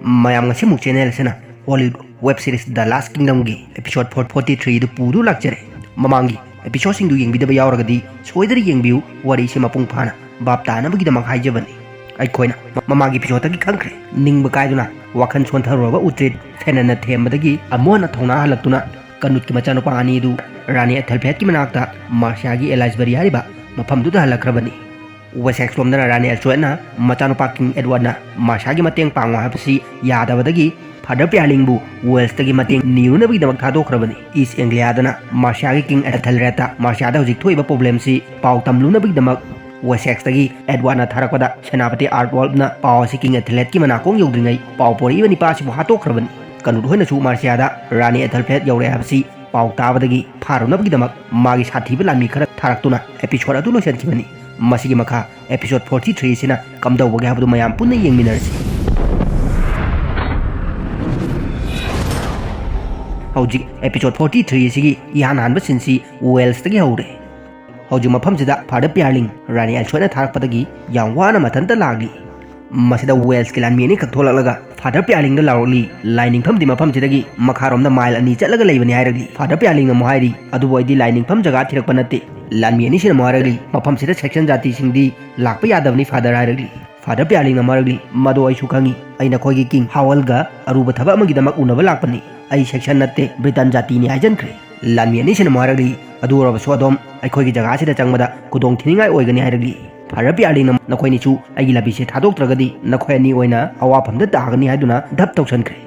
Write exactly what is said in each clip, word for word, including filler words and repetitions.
ꯃꯌꯥꯝ, ꯉꯁꯤꯃꯨꯛ ꯆꯦꯅꯦꯜ ꯑꯁꯤꯅ Hollywood web series ꯗ ꯂꯥꯁ ꯀꯤꯡꯗꯝꯒꯤ episode four forty ꯊ꯭ꯔꯤꯗꯨ ꯄꯨꯗꯨ ꯂꯥꯛꯆꯔꯦ꯫ ꯃꯃꯥꯡꯒꯤ ꯑꯦꯄꯤꯁꯣꯗꯁꯤꯡꯗꯨ ꯌꯦꯡꯕꯤꯗꯕ ꯌꯥꯎꯔꯒꯗꯤ ꯁꯣꯏꯗꯅ ꯌꯦꯡꯕꯤꯌꯨ, ꯋꯥꯔꯤꯁꯤ ꯃꯄꯨꯡ ꯐꯥꯅ ꯚꯥꯞ ꯇꯥꯅꯕꯒꯤꯗꯃꯛ ꯍꯥꯏꯖꯕꯅꯤ꯫ ꯑꯩꯈꯣꯏꯅ ꯃ-, ꯃꯃꯥꯡꯒꯤ ꯑꯦꯄꯤꯁꯣꯗꯇꯒꯤ ꯈꯪꯈ꯭ꯔꯦ, ꯅꯤꯡꯕ ꯀꯥꯏꯗꯨꯅ ꯋꯥꯈꯜ ꯁꯣꯟꯊꯔꯨꯔꯕ ꯎꯇ꯭ꯔꯤꯠ ꯐꯦꯅꯟꯅ ꯊꯦꯝꯕꯗꯒꯤ ꯑꯃꯨꯛ ꯍꯟꯅ ꯊꯧꯅꯥ ꯍꯜꯂꯛꯇꯨꯅ ꯀꯅꯨꯠꯀꯤ ꯃꯆꯥꯅꯨꯄꯥ ꯑꯅꯤꯗꯨ ꯔꯥꯅꯤ ꯑꯦꯊꯦꯜꯐ꯭ꯔꯦꯗꯀꯤ ꯃꯅꯥꯛꯇ ꯃꯥꯔꯁꯤꯌꯥꯒꯤ ꯑꯦꯂꯥꯏꯁꯕꯔꯤ ꯍꯥꯏꯔꯤꯕ ꯃꯐꯝꯗꯨꯗ ꯍꯜꯂꯛꯈ꯭ꯔꯕꯅꯤ꯫ ꯋꯦꯁꯦꯛꯁ ꯂꯣꯝꯗꯅ ꯔꯥꯅꯤ ꯑꯦꯜꯁꯣꯏꯠꯅ ꯃꯆꯥꯅꯨꯄꯥ ꯀꯤꯡ ꯑꯦꯗꯋꯥꯔꯗꯅ ꯃꯥꯔꯁꯤꯌꯥꯒꯤ ꯃꯇꯦꯡ ꯄꯥꯡꯉꯨ ꯍꯥꯏꯕꯁꯤ ꯌꯥꯗꯕꯗꯒꯤ ꯐꯥꯗꯔ ꯄꯤꯌꯥꯔꯂꯤꯡꯕꯨ ꯋꯦꯜꯁꯇꯒꯤ ꯃꯇꯦꯡ ꯅꯤꯔꯨꯅꯕꯒꯤꯗꯃꯛ ꯊꯥꯗꯣꯛꯈ꯭ꯔꯕꯅꯤ꯫ ꯏꯁ ꯑꯦꯡꯒ꯭ꯂꯤꯌꯥꯗꯅ ꯃꯥꯔꯁꯤꯌꯥꯒꯤ ꯀꯤꯡ ꯑꯦꯊꯦꯜꯔꯦꯗꯇ ꯃꯥꯔꯁꯤꯌꯥꯗ ꯍꯧꯖꯤꯛ ꯊꯣꯛꯏꯕ ꯄ꯭ꯔꯣꯕ꯭ꯂꯦꯝꯁꯤ ꯄꯥꯎ ꯇꯝꯂꯨꯅꯕꯒꯤꯗꯃꯛ ꯋꯦꯁꯦꯛꯁꯇꯒꯤ ꯑꯦꯗꯋꯥꯔꯗꯅ ꯊꯥꯔꯛꯄꯗ ꯁꯦꯅꯥꯄꯇꯤ ꯑꯥꯔꯠꯋꯣꯜꯞꯅ ꯄꯥꯎ ꯑꯁꯤ ꯀꯤꯡ ꯑꯦꯊꯦꯜꯔꯦꯗꯀꯤ ꯃꯅꯥꯀꯣꯡ ꯌꯧꯗ꯭ꯔꯤꯉꯩ ꯄꯥꯎ ꯄꯣꯔꯛꯏꯕ ꯅꯤꯄꯥ ꯑꯁꯤꯕꯨ ꯍꯥꯠꯇꯣꯛꯈ꯭ꯔꯕꯅꯤ꯫ ꯀꯅꯨꯠ ꯍꯣꯏꯅꯁꯨ ꯃꯥꯔꯁꯤꯌꯥꯗ ꯔꯥꯅꯤ ꯑꯦꯊꯦꯜꯐ꯭ꯔꯦꯗ ꯌꯧꯔꯛꯑꯦ ꯍꯥꯏꯕꯁꯤ ꯄꯥꯎ ꯇꯥꯕꯗꯒꯤ ꯐꯥꯔꯨꯅꯕꯒꯤꯗꯃꯛ ꯃꯥꯒꯤ ꯁꯥꯊꯤꯕ ꯂꯥꯟꯃꯤ ꯈꯔ ꯊꯥꯔꯛꯇꯨꯅ ꯑꯦꯄꯤꯁꯣꯗ ꯑꯗꯨ ꯂꯣꯏꯁꯤꯟꯈꯤꯕꯅꯤ꯫ ꯃꯁꯤꯒꯤ ꯃꯈꯥ ꯑꯦꯄꯤꯁꯣꯗ ꯐꯣꯔꯇꯤ ꯊ꯭ꯔꯤ ꯑꯁꯤꯅ ꯀꯝꯗꯧꯕꯒꯦ ꯍꯥꯏꯕꯗꯨ ꯃꯌꯥꯝ ꯄꯨꯟꯅ ꯌꯦꯡꯃꯤꯟꯅꯔꯁꯤ꯫ ꯍꯧꯖꯤꯛ ꯑꯦꯄꯤꯁꯣꯗ ꯐꯣꯔꯇꯤ ꯊ꯭ꯔꯤ ꯑꯁꯤꯒꯤ ꯏꯍꯥꯟ ꯍꯥꯟꯕ ꯁꯤꯟꯁꯤ ꯋꯦꯜꯁꯇꯒꯤ ꯍꯧꯔꯦ꯫ ꯍꯧꯖꯤꯛ ꯃꯐꯝꯁꯤꯗ ꯐꯥꯗꯔ ꯄꯤꯌꯥꯔꯂꯤꯡ ꯔꯥꯅꯤ ꯑꯦꯜꯁꯣꯏꯠꯅ ꯊꯥꯔꯛꯄꯗꯒꯤ ꯌꯥꯝ ꯋꯥꯅ ꯃꯊꯟꯇ ꯂꯥꯛꯂꯤ꯫ ꯃꯁꯤꯗ ꯋꯦꯜꯁꯀꯤ ꯂꯥꯟꯃꯤ ꯑꯅꯤꯈꯛ ꯊꯣꯛꯂꯛꯂꯒ ꯐꯥꯗꯔ ꯄꯤꯌꯥꯔꯂꯤꯡꯗ ꯂꯥꯎꯔꯛꯂꯤ, "ꯂꯥꯏ ꯅꯤꯡꯐꯝꯗꯤ ꯃꯐꯝꯁꯤꯗꯒꯤ ꯃꯈꯥꯔꯣꯝꯗ ꯃꯥꯏꯜ ꯑꯅꯤ ꯆꯠꯂꯒ ꯂꯩꯕꯅꯤ" ꯍꯥꯏꯔꯛꯂꯤ꯫ ꯐꯥꯗꯔ ꯄꯤꯌꯥꯔꯂꯤꯡꯅ ꯑꯃꯨꯛ ꯍꯥꯏꯔꯤ, "ꯑꯗꯨꯕꯨ ꯑꯩꯗꯤ ꯂꯥꯏ ꯅꯤꯡꯐꯝ ꯖꯒꯥ ꯊꯤꯔꯛꯄ ꯅꯠꯇꯦ"꯫ ꯂꯥꯟꯃꯤ ꯑꯅꯤꯁꯤꯅ ꯑꯃꯨꯛ ꯍꯥꯏꯔꯛꯂꯤ, "ꯃꯐꯝꯁꯤꯗ ꯁꯦꯛꯁꯟ ꯖꯥꯇꯤꯁꯤꯡꯗꯤ ꯂꯥꯛꯄ ꯌꯥꯗꯕꯅꯤ ꯐꯥꯗꯔ" ꯍꯥꯏꯔꯛꯂꯤ꯫ ꯐꯥꯗꯔ ꯄꯤꯌꯥꯔꯂꯤꯡꯅ ꯑꯃꯨꯛ ꯍꯥꯏꯔꯛꯂꯤ, "ꯃꯗꯨ ꯑꯩꯁꯨ ꯈꯪꯉꯤ, ꯑꯩ ꯅꯈꯣꯏꯒꯤ ꯀꯤꯡ ꯍꯥꯋꯜꯒ ꯑꯔꯨꯕ ꯊꯕꯛ ꯑꯃꯒꯤꯗꯃꯛ ꯎꯅꯕ ꯂꯥꯛꯄꯅꯤ꯫ ꯑꯩ ꯁꯦꯛꯁꯟ ꯅꯠꯇꯦ, ꯕ꯭ꯔꯤꯇꯟ ꯖꯥꯇꯤꯅꯤ" ꯍꯥꯏꯖꯟꯈ꯭ꯔꯦ꯫ ꯂꯥꯟꯃꯤ ꯑꯅꯤꯁꯤꯅ ꯑꯃꯨꯛ ꯍꯥꯏꯔꯛꯂꯤ, "ꯑꯗꯨ ꯑꯣꯏꯔꯕꯁꯨ ꯑꯗꯣꯝ ꯑꯩꯈꯣꯏꯒꯤ ꯖꯒꯥ ꯑꯁꯤꯗ ꯆꯪꯕꯗ ꯈꯨꯗꯣꯡ ꯊꯤꯅꯤꯡꯉꯥꯏ ꯑꯣꯏꯒꯅꯤ" ꯍꯥꯏꯔꯛꯂꯤ꯫ ꯐꯥꯗꯔ ꯄꯤꯌꯥꯔꯂꯤꯡꯅ, "ꯅꯈꯣꯏꯅꯤꯁꯨ ꯑꯩꯒꯤ ꯂꯝꯕꯤꯁꯦ ꯊꯥꯗꯣꯛꯇ꯭ꯔꯒꯗꯤ ꯅꯈꯣꯏ ꯑꯅꯤ ꯑꯣꯏꯅ ꯑꯋꯥꯐꯝꯗ ꯇꯥꯒꯅꯤ" ꯍꯥꯏꯗꯨꯅ ꯙꯞ ꯇꯧꯁꯟꯈ꯭ꯔꯦ꯫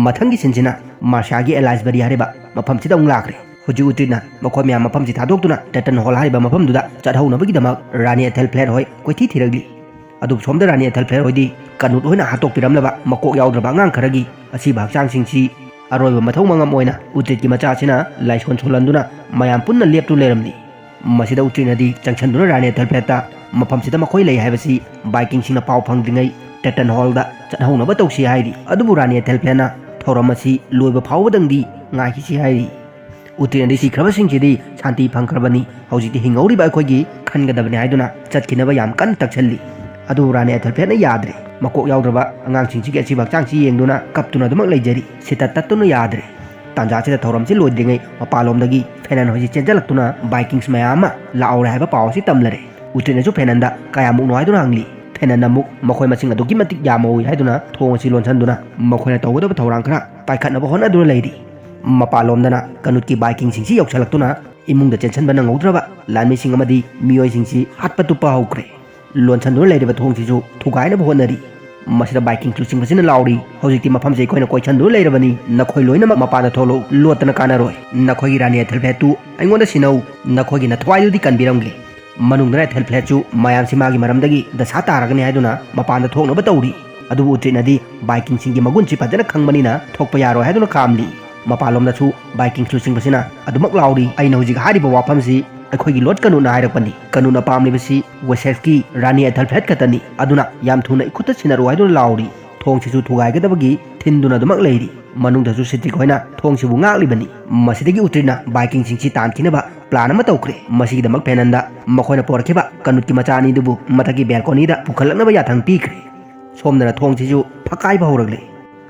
ꯃꯊꯪꯒꯤ ꯁꯤꯟꯁꯤꯅ ꯃꯥꯔꯁꯤꯌꯥꯒꯤ ꯑꯦꯂꯥꯏꯁꯕꯔꯤ ꯍꯥꯏꯔꯤꯕ ꯃꯐꯝꯁꯤꯗ ꯑꯃꯨꯛ ꯂꯥꯛꯈ꯭ꯔꯦ꯫ ꯍꯧꯖꯤꯛ ꯎꯇ꯭ꯔꯤꯠꯅ ꯃꯈꯣꯏ ꯃꯌꯥꯝ ꯃꯐꯝꯁꯤ ꯊꯥꯗꯣꯛꯇꯨꯅ ꯇꯦꯇꯟ ꯍꯣꯜ ꯍꯥꯏꯔꯤꯕ ꯃꯐꯝꯗꯨꯗ ꯆꯠꯍꯧꯅꯕꯒꯤꯗꯃꯛ ꯔꯥꯅꯤ ꯑꯦꯊꯦꯜꯐ꯭ꯔꯦꯗ ꯍꯣꯏ ꯀꯣꯏꯊꯤ ꯊꯤꯔꯛꯂꯤ꯫ ꯑꯗꯨꯕꯨ ꯁꯣꯝꯗ ꯔꯥꯅꯤ ꯑꯦꯊꯦꯜꯐ꯭ꯔꯦꯗ ꯍꯣꯏꯗꯤ ꯀꯅꯨꯠ ꯍꯣꯏꯅ ꯍꯥꯠꯇꯣꯛꯄꯤꯔꯝꯂꯕ ꯃꯀꯣꯛ ꯌꯥꯎꯗ꯭ꯔꯕ ꯑꯉꯥꯡ ꯈꯔꯒꯤ ꯑꯁꯤꯕ ꯍꯛꯆꯥꯡꯁꯤꯡꯁꯤ ꯑꯔꯣꯏꯕ ꯃꯊꯧ ꯃꯉꯝ ꯑꯣꯏꯅ ꯎꯇ꯭ꯔꯤꯠꯀꯤ ꯃꯆꯥꯁꯤꯅ ꯂꯥꯏꯁꯣꯟ ꯁꯣꯜꯍꯟꯗꯨꯅ ꯃꯌꯥꯝ ꯄꯨꯟꯅ ꯂꯦꯞꯇꯨꯅ ꯂꯩꯔꯝꯂꯤ꯫ ꯃꯁꯤꯗ ꯎꯇ꯭ꯔꯤꯠꯅꯗꯤ ꯆꯪꯁꯤꯟꯗꯨꯅ ꯔꯥꯅꯤ ꯑꯦꯊꯦꯜꯐ꯭ꯔꯦꯗꯇ ꯃꯐꯝꯁꯤꯗ ꯃꯈꯣꯏ ꯂꯩ ꯍꯥꯏꯕꯁꯤ ꯚꯥꯏꯀꯤꯡꯁꯤꯡꯅ ꯄꯥꯎ ꯐꯪꯗ꯭ꯔꯤꯉꯩ ꯇꯦꯇꯟ ꯍꯣꯜꯗ ꯆꯠꯍꯧꯅꯕ ꯇꯧꯁꯤ ꯍꯥꯏꯔꯤ꯫ ꯑꯗꯨꯕꯨ ꯔꯥꯅꯤ ꯑꯦꯊꯦꯜꯐ꯭ꯔꯦꯗꯅ ꯊꯧꯔꯝ ꯑꯁꯤ ꯂꯣꯏꯕ ꯐꯥꯎꯕꯗꯪꯗꯤ ꯉꯥꯏꯈꯤꯁꯤ ꯍꯥꯏꯔꯤ꯫ ꯎꯇ꯭ꯔꯤꯠꯅꯗꯤ ꯁꯤꯈ꯭ꯔꯕꯁꯤꯡꯁꯤꯗꯤ ꯁꯥꯟꯇꯤ ꯐꯪꯈ꯭ꯔꯕꯅꯤ, ꯍꯧꯖꯤꯛꯇꯤ ꯍꯤꯡꯍꯧꯔꯤꯕ ꯑꯩꯈꯣꯏꯒꯤ ꯈꯟꯒꯗꯕꯅꯤ ꯍꯥꯏꯗꯨꯅ ꯆꯠꯈꯤꯅꯕ ꯌꯥꯝ ꯀꯟꯅ ꯇꯛꯁꯜꯂꯤ꯫ ꯑꯗꯨꯕꯨ ꯔꯥꯅꯤ ꯑꯦꯊꯦꯜꯐꯦꯠꯅ ꯌꯥꯗ꯭ꯔꯦ꯫ ꯃꯀꯣꯛ ꯌꯥꯎꯗ꯭ꯔꯕ ꯑꯉꯥꯡꯁꯤꯡꯁꯤꯒꯤ ꯑꯊꯤꯕ ꯍꯛꯆꯥꯡꯁꯤ ꯌꯦꯡꯗꯨꯅ ꯀꯞꯇꯨꯅ ꯑꯗꯨꯃꯛ ꯂꯩꯖꯔꯤ꯫ ꯁꯤꯠꯇ ꯇꯠꯇꯨꯅ ꯌꯥꯗ꯭ꯔꯦ꯫ ꯇꯥꯟꯖꯥꯁꯤꯗ ꯊꯧꯔꯝꯁꯤ ꯂꯣꯏꯗ꯭ꯔꯤꯉꯩ ꯃꯄꯥꯟꯂꯣꯝꯗꯒꯤ ꯐꯦꯅꯟ ꯍꯣꯏꯁꯤ ꯆꯦꯟꯖꯜꯂꯛꯇꯨꯅ ꯕꯥꯏꯀꯤꯡꯁ ꯃꯌꯥꯝ ꯑꯃ ꯂꯥꯛꯍꯧꯔꯦ ꯍꯥꯏꯕ ꯄꯥꯎ ꯑꯁꯤ ꯇꯝꯂꯔꯦ꯫ ꯎꯇ꯭ꯔꯤꯠꯅꯁꯨ ꯐꯦꯅꯟꯗ ꯀꯌꯥꯃꯨꯛꯅꯣ ꯍꯥꯏꯗꯨꯅ ꯍꯪꯂꯤ꯫ ꯐꯦꯅꯟꯅ ꯑꯃꯨꯛ ꯃꯈꯣꯏ ꯃꯁꯤꯡ ꯑꯗꯨꯛꯀꯤ ꯃꯇꯤꯛ ꯌꯥꯝꯃꯧꯏ ꯍꯥꯏꯗꯨꯅ ꯊꯣꯡ ꯑꯁꯤ ꯂꯣꯟꯁꯤꯟꯗꯨꯅ ꯃꯈꯣꯏꯅ ꯇꯧꯒꯗꯕ ꯊꯧꯔꯥꯡ ꯈꯔ ꯄꯥꯏꯈꯠꯅꯕ ꯍꯣꯠꯅꯗꯨꯅ ꯂꯩꯔꯤ꯫ ꯃꯄꯥꯟꯂꯣꯝꯗꯅ ꯀꯅꯨꯠꯀꯤ ꯕꯥꯏꯀꯤꯡꯁꯤꯡꯁꯤ ꯌꯧꯁꯤꯜꯂꯛꯇꯨꯅ ꯏꯃꯨꯡꯗ ꯆꯦꯟꯁꯤꯟꯕ ꯅꯪꯍꯧꯗ꯭ꯔꯕ ꯂꯥꯟꯃꯤꯁꯤꯡ ꯑꯃꯗꯤ ꯃꯤꯑꯣꯏꯁꯤꯡꯁꯤ ꯍꯥꯠꯄ ꯇꯨꯞꯄ ꯍꯧꯈ꯭ꯔꯦ꯫ ꯂꯣꯟꯁꯤꯟꯗꯨꯅ ꯂꯩꯔꯤꯕ ꯊꯣꯡꯁꯤꯁꯨ ꯊꯨꯒꯥꯏꯅꯕ ꯍꯣꯠꯅꯔꯤ꯫ ꯃꯁꯤꯗ ꯕꯥꯏꯀꯤꯡ ꯂꯨꯆꯤꯡꯕꯁꯤꯅ ꯂꯥꯎꯔꯤ, "ꯍꯧꯖꯤꯛꯇꯤ ꯃꯐꯝꯁꯤ ꯑꯩꯈꯣꯏꯅ ꯀꯣꯏꯁꯤꯟꯗꯨꯅ ꯂꯩꯔꯕꯅꯤ, ꯅꯈꯣꯏ ꯂꯣꯏꯅꯃꯛ ꯃꯄꯥꯟꯗ ꯊꯣꯛꯂꯛꯎ, ꯂꯣꯠꯇꯅ ꯀꯥꯟꯅꯔꯣꯏ꯫ ꯅꯈꯣꯏꯒꯤ ꯔꯥꯅꯤ ꯑꯦꯊꯦꯜꯐꯦꯠꯇꯨ ꯑꯩꯉꯣꯟꯗ ꯁꯤꯟꯅꯧ, ꯅꯈꯣꯏꯒꯤ ꯅꯊ꯭ꯋꯥꯏꯗꯨꯗꯤ ꯀꯟꯕꯤꯔꯝꯒꯦ"꯫ ꯃꯅꯨꯡꯗꯅ ꯑꯦꯊꯦꯜꯐꯦꯠꯁꯨ ꯃꯌꯥꯝꯁꯤ ꯃꯥꯒꯤ ꯃꯔꯝꯗꯒꯤ ꯗꯁꯥ ꯇꯥꯔꯒꯅꯤ ꯍꯥꯏꯗꯨꯅ ꯃꯄꯥꯟꯗ ꯊꯣꯛꯅꯕ ꯇꯧꯔꯤ꯫ ꯑꯗꯨꯕꯨ ꯎꯇ꯭ꯔꯤꯠꯅꯗꯤ ꯕꯥꯏꯀꯤꯡꯁꯤꯡꯒꯤ ꯃꯒꯨꯟꯁꯤ ꯐꯖꯅ ꯈꯪꯕꯅꯤꯅ ꯊꯣꯛꯄ ꯌꯥꯔꯣꯏ ꯍꯥꯏꯗꯨꯅ ꯈꯥꯝꯂꯤ꯫ ꯃꯄꯥꯟꯂꯣꯝꯗꯁꯨ ꯕꯥꯏꯀꯤꯡ ꯂꯨꯆꯤꯡꯕꯁꯤꯅ ꯑꯗꯨꯃꯛ ꯂꯥꯎꯔꯤ, "ꯑꯩꯅ ꯍꯧꯖꯤꯛ ꯍꯥꯏꯔꯤꯕ ꯋꯥꯐꯝꯁꯤ ꯑꯩꯈꯣꯏꯒꯤ ꯂꯣꯔꯗ ꯀꯅꯨꯠꯅ ꯍꯥꯏꯔꯛꯄꯅꯤ꯫ ꯀꯅꯨꯠꯅ ꯄꯥꯝꯂꯤꯕꯁꯤ ꯋꯦꯁꯦꯐꯀꯤ ꯔꯥꯅꯤ ꯑꯦꯊꯦꯜꯐꯦꯠ ꯈꯛꯇꯅꯤ꯫ ꯑꯗꯨꯅ ꯌꯥꯝ ꯊꯨꯅ ꯏꯈꯨꯠꯇ ꯁꯤꯟꯅꯔꯨ" ꯍꯥꯏꯗꯨꯅ ꯂꯥꯎꯔꯤ꯫ ꯊꯣꯡꯁꯤꯁꯨ ꯊꯨꯒꯥꯏꯒꯗꯕꯒꯤ ꯊꯤꯟꯗꯨꯅ ꯑꯗꯨꯃꯛ ꯂꯩꯔꯤ꯫ ꯃꯅꯨꯡꯗꯁꯨ ꯁꯤꯇ꯭ꯔꯤꯛ ꯍꯣꯏꯅ ꯊꯣꯡꯁꯤꯕꯨ ꯉꯥꯛꯂꯤꯕꯅꯤ꯫ ꯃꯁꯤꯗꯒꯤ ꯎꯇ꯭ꯔꯤꯠꯅ ꯕꯥꯏꯀꯤꯡꯁꯤꯡꯁꯤ ꯇꯥꯟꯈꯤꯅꯕ ꯄ꯭ꯂꯥꯟ ꯑꯃ ꯇꯧꯈ꯭ꯔꯦ꯫ ꯃꯁꯤꯒꯤꯗꯃꯛ ꯐꯦꯅꯟꯗ ꯃꯈꯣꯏꯅ ꯄꯣꯔꯛꯈꯤꯕ ꯀꯅꯨꯠꯀꯤ ꯃꯆꯥ ꯑꯅꯤꯗꯨꯕꯨ ꯃꯊꯛꯀꯤ ꯕꯦꯜꯀꯣꯅꯤꯗ ꯄꯨꯈꯠꯂꯛꯅꯕ ꯌꯥꯊꯪ ꯄꯤꯈ꯭ꯔꯦ꯫ ꯁꯣꯝꯗꯅ ꯊꯣꯡꯁꯤꯁꯨ ꯐꯛꯀꯥꯏꯕ ꯍꯧꯔꯛꯂꯦ꯫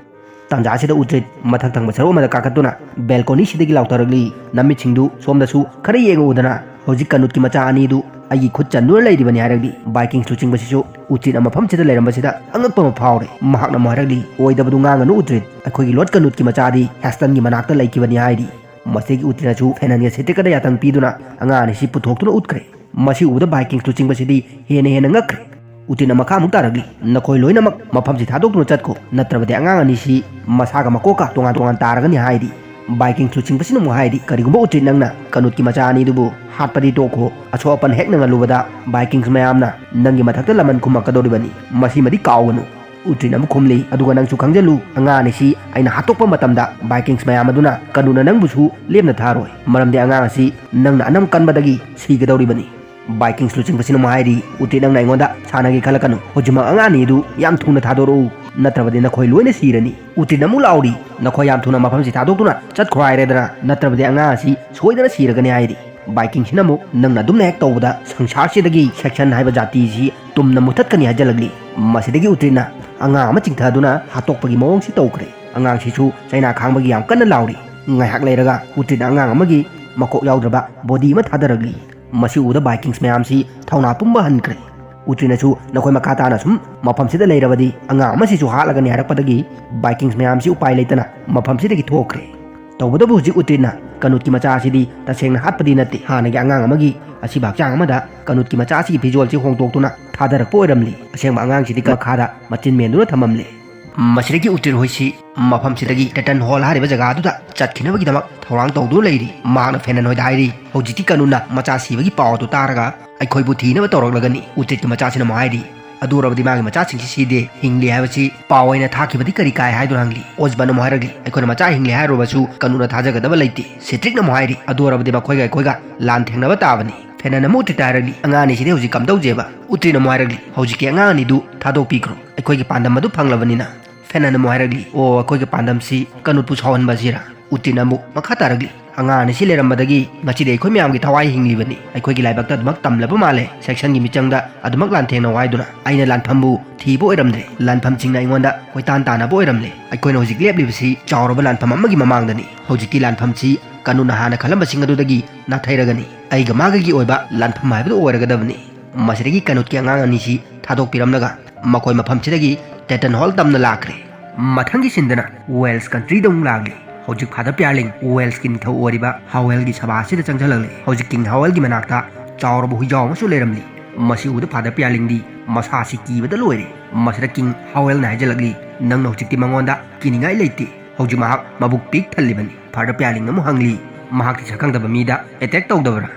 ꯇꯥꯟꯖꯥꯁꯤꯗ ꯎꯇ꯭ꯔꯤꯠ ꯃꯊꯛ ꯊꯪꯕ ꯁꯔꯨꯛ ꯑꯃꯗ ꯀꯥꯈꯠꯇꯨꯅ ꯕꯦꯜꯀꯣꯅꯤꯁꯤꯗꯒꯤ ꯂꯥꯎꯊꯔꯛꯂꯤ, "ꯅꯃꯤꯠꯁꯤꯡꯗꯨ ꯁꯣꯝꯗꯁꯨ ꯈꯔ ꯌꯦꯡꯉꯛꯎꯗꯅ, ꯍꯧꯖꯤꯛ ꯀꯅꯨꯠꯀꯤ ꯃꯆꯥ ꯑꯅꯤꯗꯨ ꯑꯩꯒꯤ ꯈꯨꯠ ꯆꯟꯗꯨꯅ ꯂꯩꯔꯤꯕꯅꯤ" ꯍꯥꯏꯔꯛꯂꯤ꯫ ꯕꯥꯏꯀꯤꯡ ꯂꯨꯆꯤꯡꯕꯁꯤꯁꯨ ꯎꯇ꯭ꯔꯤꯠꯅ ꯃꯐꯝꯁꯤꯗ ꯂꯩꯔꯝꯕꯁꯤꯗ ꯑꯉꯛꯄ ꯑꯃ ꯐꯥꯎꯔꯦ꯫ ꯃꯍꯥꯛꯅ ꯑꯃꯨꯛ ꯍꯥꯏꯔꯛꯂꯤ, "ꯑꯣꯏꯗꯕꯗꯨ ꯉꯥꯡꯒꯅꯨ ꯎꯇ꯭ꯔꯤꯠ, ꯑꯩꯈꯣꯏꯒꯤ ꯂꯣꯔꯗ ꯀꯅꯨꯠꯀꯤ ꯃꯆꯥꯗꯤ ꯍꯦꯁꯇꯟꯒꯤ ꯃꯅꯥꯛꯇ ꯂꯩꯈꯤꯕꯅꯤ" ꯍꯥꯏꯔꯤ꯫ ꯃꯁꯤꯗꯒꯤ ꯎꯇ꯭ꯔꯤꯠꯅꯁꯨ ꯐꯦꯅꯟꯒ ꯁꯤꯇ꯭ꯔꯤꯛꯀꯗ ꯌꯥꯊꯪ ꯄꯤꯗꯨꯅ ꯑꯉꯥꯡ ꯑꯅꯤꯁꯤ ꯄꯨꯊꯣꯛꯇꯨꯅ ꯎꯠꯈ꯭ꯔꯦ꯫ ꯃꯁꯤ ꯎꯕꯗ ꯕꯥꯏꯀꯤꯡ ꯂꯨꯆꯤꯡꯕꯁꯤꯗꯤ ꯍꯦꯟꯅ ꯍꯦꯟꯅ ꯉꯛꯈ꯭ꯔꯦ꯫ ꯎꯇ꯭ꯔꯤꯠꯅ ꯃꯈꯥ ꯑꯃꯨꯛ ꯇꯥꯔꯛꯂꯤ, "ꯅꯈꯣꯏ ꯂꯣꯏꯅꯃꯛ ꯃꯐꯝꯁꯤ ꯊꯥꯗꯣꯛꯇꯨꯅ ꯆꯠꯈꯣ, ꯅꯠꯇ꯭ꯔꯕꯗꯤ ꯑꯉꯥꯡ ꯑꯅꯤꯁꯤ ꯃꯁꯥꯒ ꯃꯀꯣꯛꯀ ꯇꯣꯉꯥꯟ ꯇꯣꯉꯥꯟ ꯇꯥꯔꯒꯅꯤ" ꯍꯥꯏꯔꯤ꯫ ꯕꯥꯏꯀꯤꯡ ꯂꯨꯆꯤꯡꯕꯁꯤꯅ ꯑꯃꯨꯛ ꯍꯥꯏꯔꯤ, "ꯀꯔꯤꯒꯨꯝꯕ ꯎꯇ꯭ꯔꯤꯠ ꯅꯪꯅ ꯀꯅꯨꯠꯀꯤ ꯃꯆꯥ ꯑꯅꯤꯗꯨꯕꯨ ꯍꯥꯠꯄꯗꯤ ꯇꯣꯛꯈꯣ, ꯑꯁꯣꯛ ꯑꯄꯟ ꯍꯦꯛ ꯅꯪꯍꯜꯂꯨꯕꯗ ꯕꯥꯏꯀꯤꯡꯁ ꯃꯌꯥꯝꯅ ꯅꯪꯒꯤ ꯃꯊꯛꯇ ꯂꯃꯟ ꯈꯨꯝꯃꯛꯀꯗꯧꯔꯤꯕꯅꯤ, ꯃꯁꯤꯃꯗꯤ ꯀꯥꯎꯒꯅꯨ"꯫ ꯎꯇ꯭ꯔꯤꯠꯅ ꯑꯃꯨꯛ ꯈꯨꯝꯂꯤ, "ꯑꯗꯨꯒ ꯅꯪꯁꯨ ꯈꯪꯖꯜꯂꯨ, ꯑꯉꯥꯡ ꯑꯅꯤꯁꯤ ꯑꯩꯅ ꯍꯥꯠꯇꯣꯛꯄ ꯃꯇꯝꯗ ꯕꯥꯏꯀꯤꯡꯁ ꯃꯌꯥꯝ ꯑꯗꯨꯅ ꯀꯅꯨꯠꯅ ꯅꯪꯕꯨꯁꯨ ꯂꯦꯝꯅ ꯊꯥꯔꯣꯏ, ꯃꯔꯝꯗꯤ ꯑꯉꯥꯡ ꯑꯁꯤ ꯅꯪꯅ ꯑꯅꯝ ꯀꯟꯕꯗꯒꯤ ꯁꯤꯒꯗꯧꯔꯤꯕꯅꯤ"꯫ ꯕꯥꯏꯀꯤꯡ ꯂꯨꯆꯤꯡꯕꯁꯤꯅ ꯑꯃꯨꯛ ꯍꯥꯏꯔꯤ, "ꯎꯇ꯭ꯔꯤꯠ ꯅꯪꯅ ꯑꯩꯉꯣꯟꯗ ꯁꯥꯟꯅꯒꯦ ꯈꯜꯂꯛꯀꯅꯨ, ꯍꯧꯖꯤꯛꯃꯛ ꯑꯉꯥꯡ ꯑꯅꯤꯗꯨ ꯌꯥꯝ ꯊꯨꯅ ꯊꯥꯗꯣꯔꯛꯎ, ꯅꯠꯇ꯭ꯔꯕꯗꯤ ꯅꯈꯣꯏ ꯂꯣꯏꯅ ꯁꯤꯔꯅꯤ"꯫ ꯎꯇ꯭ꯔꯤꯠꯅ ꯑꯃꯨꯛ ꯂꯥꯎꯔꯤ, "ꯅꯈꯣꯏ ꯌꯥꯝ ꯊꯨꯅ ꯃꯐꯝꯁꯤ ꯊꯥꯗꯣꯛꯇꯨꯅ ꯆꯠꯈ꯭ꯔꯣ ꯍꯥꯏꯔꯦꯗꯅ, ꯅꯠꯇ꯭ꯔꯕꯗꯤ ꯑꯉꯥꯡ ꯑꯁꯤ ꯁꯣꯏꯗꯅ ꯁꯤꯔꯒꯅꯤ" ꯍꯥꯏꯔꯤ꯫ ꯕꯥꯏꯀꯤꯡꯁꯤꯅ ꯑꯃꯨꯛ ꯅꯪꯅ ꯑꯗꯨꯝꯅ ꯍꯦꯛ ꯇꯧꯕꯗ ꯁꯪꯁꯥꯔꯁꯤꯗꯒꯤ ꯁꯦꯛꯁꯟ ꯍꯥꯏꯕ ꯖꯥꯇꯤꯁꯤ ꯇꯨꯝꯅ ꯃꯨꯊꯠꯀꯅꯤ ꯍꯥꯏꯖꯜꯂꯛꯂꯤ꯫ ꯃꯁꯤꯗꯒꯤ ꯎꯇ꯭ꯔꯤꯠꯅ ꯑꯉꯥꯡ ꯑꯃ ꯆꯤꯡꯊꯗꯨꯅ ꯍꯥꯠꯇꯣꯛꯄꯒꯤ ꯃꯑꯣꯡꯁꯤ ꯇꯧꯈ꯭ꯔꯦ꯫ ꯑꯉꯥꯡꯁꯤꯁꯨ ꯆꯩꯅꯥ ꯈꯥꯡꯕꯒꯤ ꯌꯥꯝ ꯀꯟꯅ ꯂꯥꯎꯔꯤ꯫ ꯉꯥꯏꯍꯥꯛ ꯂꯩꯔꯒ ꯎꯇ꯭ꯔꯤꯠꯅ ꯑꯉꯥꯡ ꯑꯃꯒꯤ ꯃꯀꯣꯛ ꯌꯥꯎꯗ꯭ꯔꯕ ꯕꯣꯗꯤ ꯑꯃ ꯊꯥꯗꯔꯛꯂꯤ꯫ ꯃꯁꯤ ꯎꯕꯗ ꯕꯥꯏꯀꯤꯡꯁ ꯃꯌꯥꯝꯁꯤ ꯊꯧꯅꯥ ꯄꯨꯝꯕ ꯍꯟꯈ꯭ꯔꯦ꯫ ꯎꯇ꯭ꯔꯤꯠꯅꯁꯨ ꯅꯈꯣꯏ ꯃꯈꯥ ꯇꯥꯅ ꯁꯨꯝ ꯃꯐꯝꯁꯤꯗ ꯂꯩꯔꯕꯗꯤ ꯑꯉꯥꯡ ꯑꯃꯁꯤꯁꯨ ꯍꯥꯠꯂꯒꯅꯤ ꯍꯥꯏꯔꯛꯄꯗꯒꯤ ꯕꯥꯏꯀꯤꯡꯁ ꯃꯌꯥꯝꯁꯤ ꯎꯄꯥꯏ ꯂꯩꯇꯅ ꯃꯐꯝꯁꯤꯗꯒꯤ ꯊꯣꯛꯈ꯭ꯔꯦ꯫ ꯇꯧꯕꯇꯕꯨ ꯍꯧꯖꯤꯛ ꯎꯇ꯭ꯔꯤꯠꯅ ꯀꯅꯨꯠꯀꯤ ꯃꯆꯥ ꯑꯁꯤꯗꯤ ꯇꯁꯦꯡꯅ ꯍꯥꯠꯄꯗꯤ ꯅꯠꯇꯦ, ꯍꯥꯟꯅꯒꯤ ꯑꯉꯥꯡ ꯑꯃꯒꯤ ꯑꯁꯤꯕ ꯍꯛꯆꯥꯡ ꯑꯃꯗ ꯀꯅꯨꯠꯀꯤ ꯃꯆꯥ ꯑꯁꯤꯒꯤ ꯐꯤꯖꯣꯜꯁꯤ ꯍꯣꯡꯗꯣꯛꯇꯨꯅ ꯊꯥꯗꯔꯛꯄ ꯑꯣꯏꯔꯝꯂꯤ꯫ ꯑꯁꯦꯡꯕ ꯑꯉꯥꯡꯁꯤꯗꯤ ꯃꯈꯥꯗ ꯃꯆꯤꯟ ꯃꯦꯟꯗꯨꯅ ꯊꯝꯃꯝꯂꯦ꯫ ꯃꯁꯤꯗꯒꯤ ꯎꯇ꯭ꯔꯤꯠ ꯍꯣꯏꯁꯤ ꯃꯐꯝꯁꯤꯗꯒꯤ ꯇꯦꯇꯟ ꯍꯣꯜ ꯍꯥꯏꯔꯤꯕ ꯖꯒꯥ ꯑꯗꯨꯗ ꯆꯠꯈꯤꯅꯕꯒꯤꯗꯃꯛ ꯊꯧꯔꯥꯡ ꯇꯧꯗꯨꯅ ꯂꯩꯔꯤ꯫ ꯃꯍꯥꯛꯅ ꯐꯦꯅꯟ ꯍꯣꯏꯗ ꯍꯥꯏꯔꯤ, "ꯍꯧꯖꯤꯛꯇꯤ ꯀꯅꯨꯅ ꯃꯆꯥ ꯁꯤꯕꯒꯤ ꯄꯥꯎ ꯑꯗꯨ ꯇꯥꯔꯒ ꯑꯩꯈꯣꯏꯕꯨ ꯊꯤꯅꯕ ꯇꯧꯔꯛꯂꯒꯅꯤ꯫" ꯎꯇ꯭ꯔꯤꯠꯀꯤ ꯃꯆꯥꯁꯤꯅ ꯑꯃꯨꯛ ꯍꯥꯏꯔꯤ, "ꯑꯗꯨ ꯑꯣꯏꯔꯕꯗꯤ ꯃꯥꯒꯤ ꯃꯆꯥꯁꯤꯡꯁꯤ ꯁꯤꯗꯦ, ꯍꯤꯡꯂꯤ ꯍꯥꯏꯕꯁꯤ ꯄꯥꯎ ꯑꯣꯏꯅ ꯊꯥꯈꯤꯕꯗꯤ ꯀꯔꯤ ꯀꯥꯏ?" ꯍꯥꯏꯗꯨꯅ ꯍꯪꯂꯤ꯫ ꯑꯣꯖꯕꯟ ꯑꯃꯨꯛ ꯍꯥꯏꯔꯛꯂꯤ, "ꯑꯩꯈꯣꯏꯅ ꯃꯆꯥ ꯍꯤꯡꯂꯤ ꯍꯥꯏꯔꯨꯔꯕꯁꯨ ꯀꯅꯨꯅ ꯊꯥꯖꯒꯗꯕ ꯂꯩꯇꯦ꯫" ꯁꯤꯇ꯭ꯔꯤꯛꯅ ꯑꯃꯨꯛ ꯍꯥꯏꯔꯤ, "ꯑꯗꯨ ꯑꯣꯏꯔꯕꯗꯤ ꯃꯈꯣꯏꯒ ꯑꯩꯈꯣꯏꯒ ꯂꯥꯟ ꯊꯦꯡꯅꯕ ꯇꯥꯕꯅꯤ꯫" ꯐꯦꯅꯟ ꯑꯃꯨꯛ ꯎꯇ꯭ꯔꯤꯠꯇ ꯍꯥꯏꯔꯛꯂꯤ, "ꯑꯉꯥꯡ ꯑꯅꯤꯁꯤꯗꯤ ꯍꯧꯖꯤꯛ ꯀꯝꯗꯧꯖꯦꯕ?" ꯎꯇ꯭ꯔꯤꯠꯅ ꯑꯃꯨꯛ ꯍꯥꯏꯔꯛꯂꯤ, "ꯍꯧꯖꯤꯛꯀꯤ ꯑꯉꯥꯡ ꯑꯅꯤꯗꯨ ꯊꯥꯗꯣꯛꯄꯤꯈ꯭ꯔꯣ, ꯑꯩꯈꯣꯏꯒꯤ ꯄꯥꯟꯗꯝ ꯑꯗꯨ ꯐꯪꯂꯕꯅꯤꯅ꯫" ꯐꯦꯅꯟ ꯑꯃꯨꯛ ꯍꯥꯏꯔꯛꯂꯤ, "ꯑꯣ, ꯑꯩꯈꯣꯏꯒꯤ ꯄꯥꯟꯗꯝꯁꯤ ꯀꯅꯨꯠꯄꯨ ꯁꯥꯎꯍꯟꯕ ꯑꯁꯤꯔꯥ?" ꯎꯇ꯭ꯔꯤꯠꯅ ꯑꯃꯨꯛ ꯃꯈꯥ ꯇꯥꯔꯛꯂꯤ, "ꯑꯉꯥꯡ ꯑꯅꯤꯁꯤ ꯂꯩꯔꯝꯕꯗꯒꯤ ꯉꯁꯤꯗꯤ ꯑꯩꯈꯣꯏ ꯃꯌꯥꯝꯒꯤ ꯊꯋꯥꯏ ꯍꯤꯡꯂꯤꯕꯅꯤ꯫ ꯑꯩꯈꯣꯏꯒꯤ ꯂꯥꯏꯕꯛꯇ ꯑꯗꯨꯃꯛ ꯇꯝꯂꯕ ꯃꯥꯜꯂꯦ, ꯁꯦꯛꯁꯟꯒꯤ ꯃꯤꯆꯪꯗ ꯑꯗꯨꯃꯛ ꯂꯥꯟꯊꯦꯡꯅꯧ ꯍꯥꯏꯗꯨꯅ꯫ ꯑꯩꯅ ꯂꯥꯟꯐꯝꯕꯨ ꯊꯤꯕ ꯑꯣꯏꯔꯝꯗ꯭ꯔꯦ, ꯂꯥꯟꯐꯝꯁꯤꯡꯅ ꯑꯩꯉꯣꯟꯗ ꯀꯣꯏꯇꯥꯟ ꯇꯥꯟꯅꯕ ꯑꯣꯏꯔꯝꯂꯦ꯫ ꯑꯩꯈꯣꯏꯅ ꯍꯧꯖꯤꯛ ꯂꯦꯞꯂꯤꯕꯁꯤ ꯆꯥꯎꯔꯕ ꯂꯥꯟꯐꯝ ꯑꯃꯒꯤ ꯃꯃꯥꯡꯗꯅꯤ꯫ ꯍꯧꯖꯤꯛꯇꯤ ꯂꯥꯟꯐꯝꯁꯤ ꯀꯅꯨꯅ ꯍꯥꯟꯅ ꯈꯜꯂꯝꯕꯁꯤꯡ ꯑꯗꯨꯗꯒꯤ ꯅꯥꯊꯩꯔꯒꯅꯤ꯫ ꯑꯩꯒ ꯃꯥꯒꯒꯤ ꯑꯣꯏꯕ ꯂꯥꯟꯐꯝ ꯍꯥꯏꯕꯗꯨ ꯑꯣꯏꯔꯒꯗꯕꯅꯤ꯫" ꯃꯁꯤꯗꯒꯤ ꯀꯅꯨꯠꯀꯤ ꯑꯉꯥꯡ ꯑꯅꯤꯁꯤ ꯊꯥꯗꯣꯛꯄꯤꯔꯝꯂꯒ ꯃꯈꯣꯏ ꯃꯐꯝꯁꯤꯗꯒꯤ ꯇꯦꯇꯟ ꯍꯣꯜ ꯇꯝꯅ ꯂꯥꯛꯈ꯭ꯔꯦ꯫ ꯃꯊꯪꯒꯤ ꯁꯤꯟꯗꯅ ꯋꯦꯜꯁ ꯀꯟꯇ꯭ꯔꯤꯗ ꯑꯃꯨꯛ ꯂꯥꯛꯂꯤ꯫ ꯍꯧꯖꯤꯛ ꯐꯥꯗꯔ ꯄꯤꯌꯥꯔꯂꯤꯡ ꯋꯦꯜꯁꯀꯤ ꯅꯤꯡꯊꯧ ꯑꯣꯏꯔꯤꯕ ꯍꯥꯋꯦꯜꯒꯤ ꯁꯚꯥ ꯑꯁꯤꯗ ꯆꯪꯁꯤꯜꯂꯛꯂꯦ꯫ ꯍꯧꯖꯤꯛ ꯀꯤꯡ ꯍꯥꯋꯦꯜꯒꯤ ꯃꯅꯥꯛꯇ ꯆꯥꯎꯔꯕ ꯍꯨꯏꯖꯥꯎ ꯑꯃꯁꯨ ꯂꯩꯔꯝꯂꯤ꯫ ꯃꯁꯤ ꯎꯕꯗ ꯐꯥꯗꯔ ꯄꯤꯌꯥꯔꯂꯤꯡꯗꯤ ꯃꯁꯥꯁꯤ ꯀꯤꯕꯗ ꯂꯣꯏꯔꯦ꯫ ꯃꯁꯤꯗ ꯀꯤꯡ ꯍꯥꯋꯦꯜꯅ ꯍꯥꯏꯖꯜꯂꯛꯂꯤ, "ꯅꯪꯅ ꯍꯧꯖꯤꯛꯇꯤ ꯃꯉꯣꯟꯗ ꯀꯤꯅꯤꯡꯉꯥꯏ ꯂꯩꯇꯦ꯫ ꯍꯧꯖꯤꯛ ꯃꯍꯥꯛ ꯃꯕꯨꯛ ꯄꯤꯛ ꯊꯜꯂꯤꯕꯅꯤ꯫" ꯐꯥꯗꯔ ꯄꯤꯌꯥꯔꯂꯤꯡꯅ ꯑꯃꯨꯛ ꯍꯪꯂꯤ, "ꯃꯍꯥꯛꯀꯤ ꯁꯛꯈꯪꯗꯕ ꯃꯤꯗ ꯑꯦꯇꯦꯛ ꯇꯧꯗꯕ꯭ꯔꯥ?"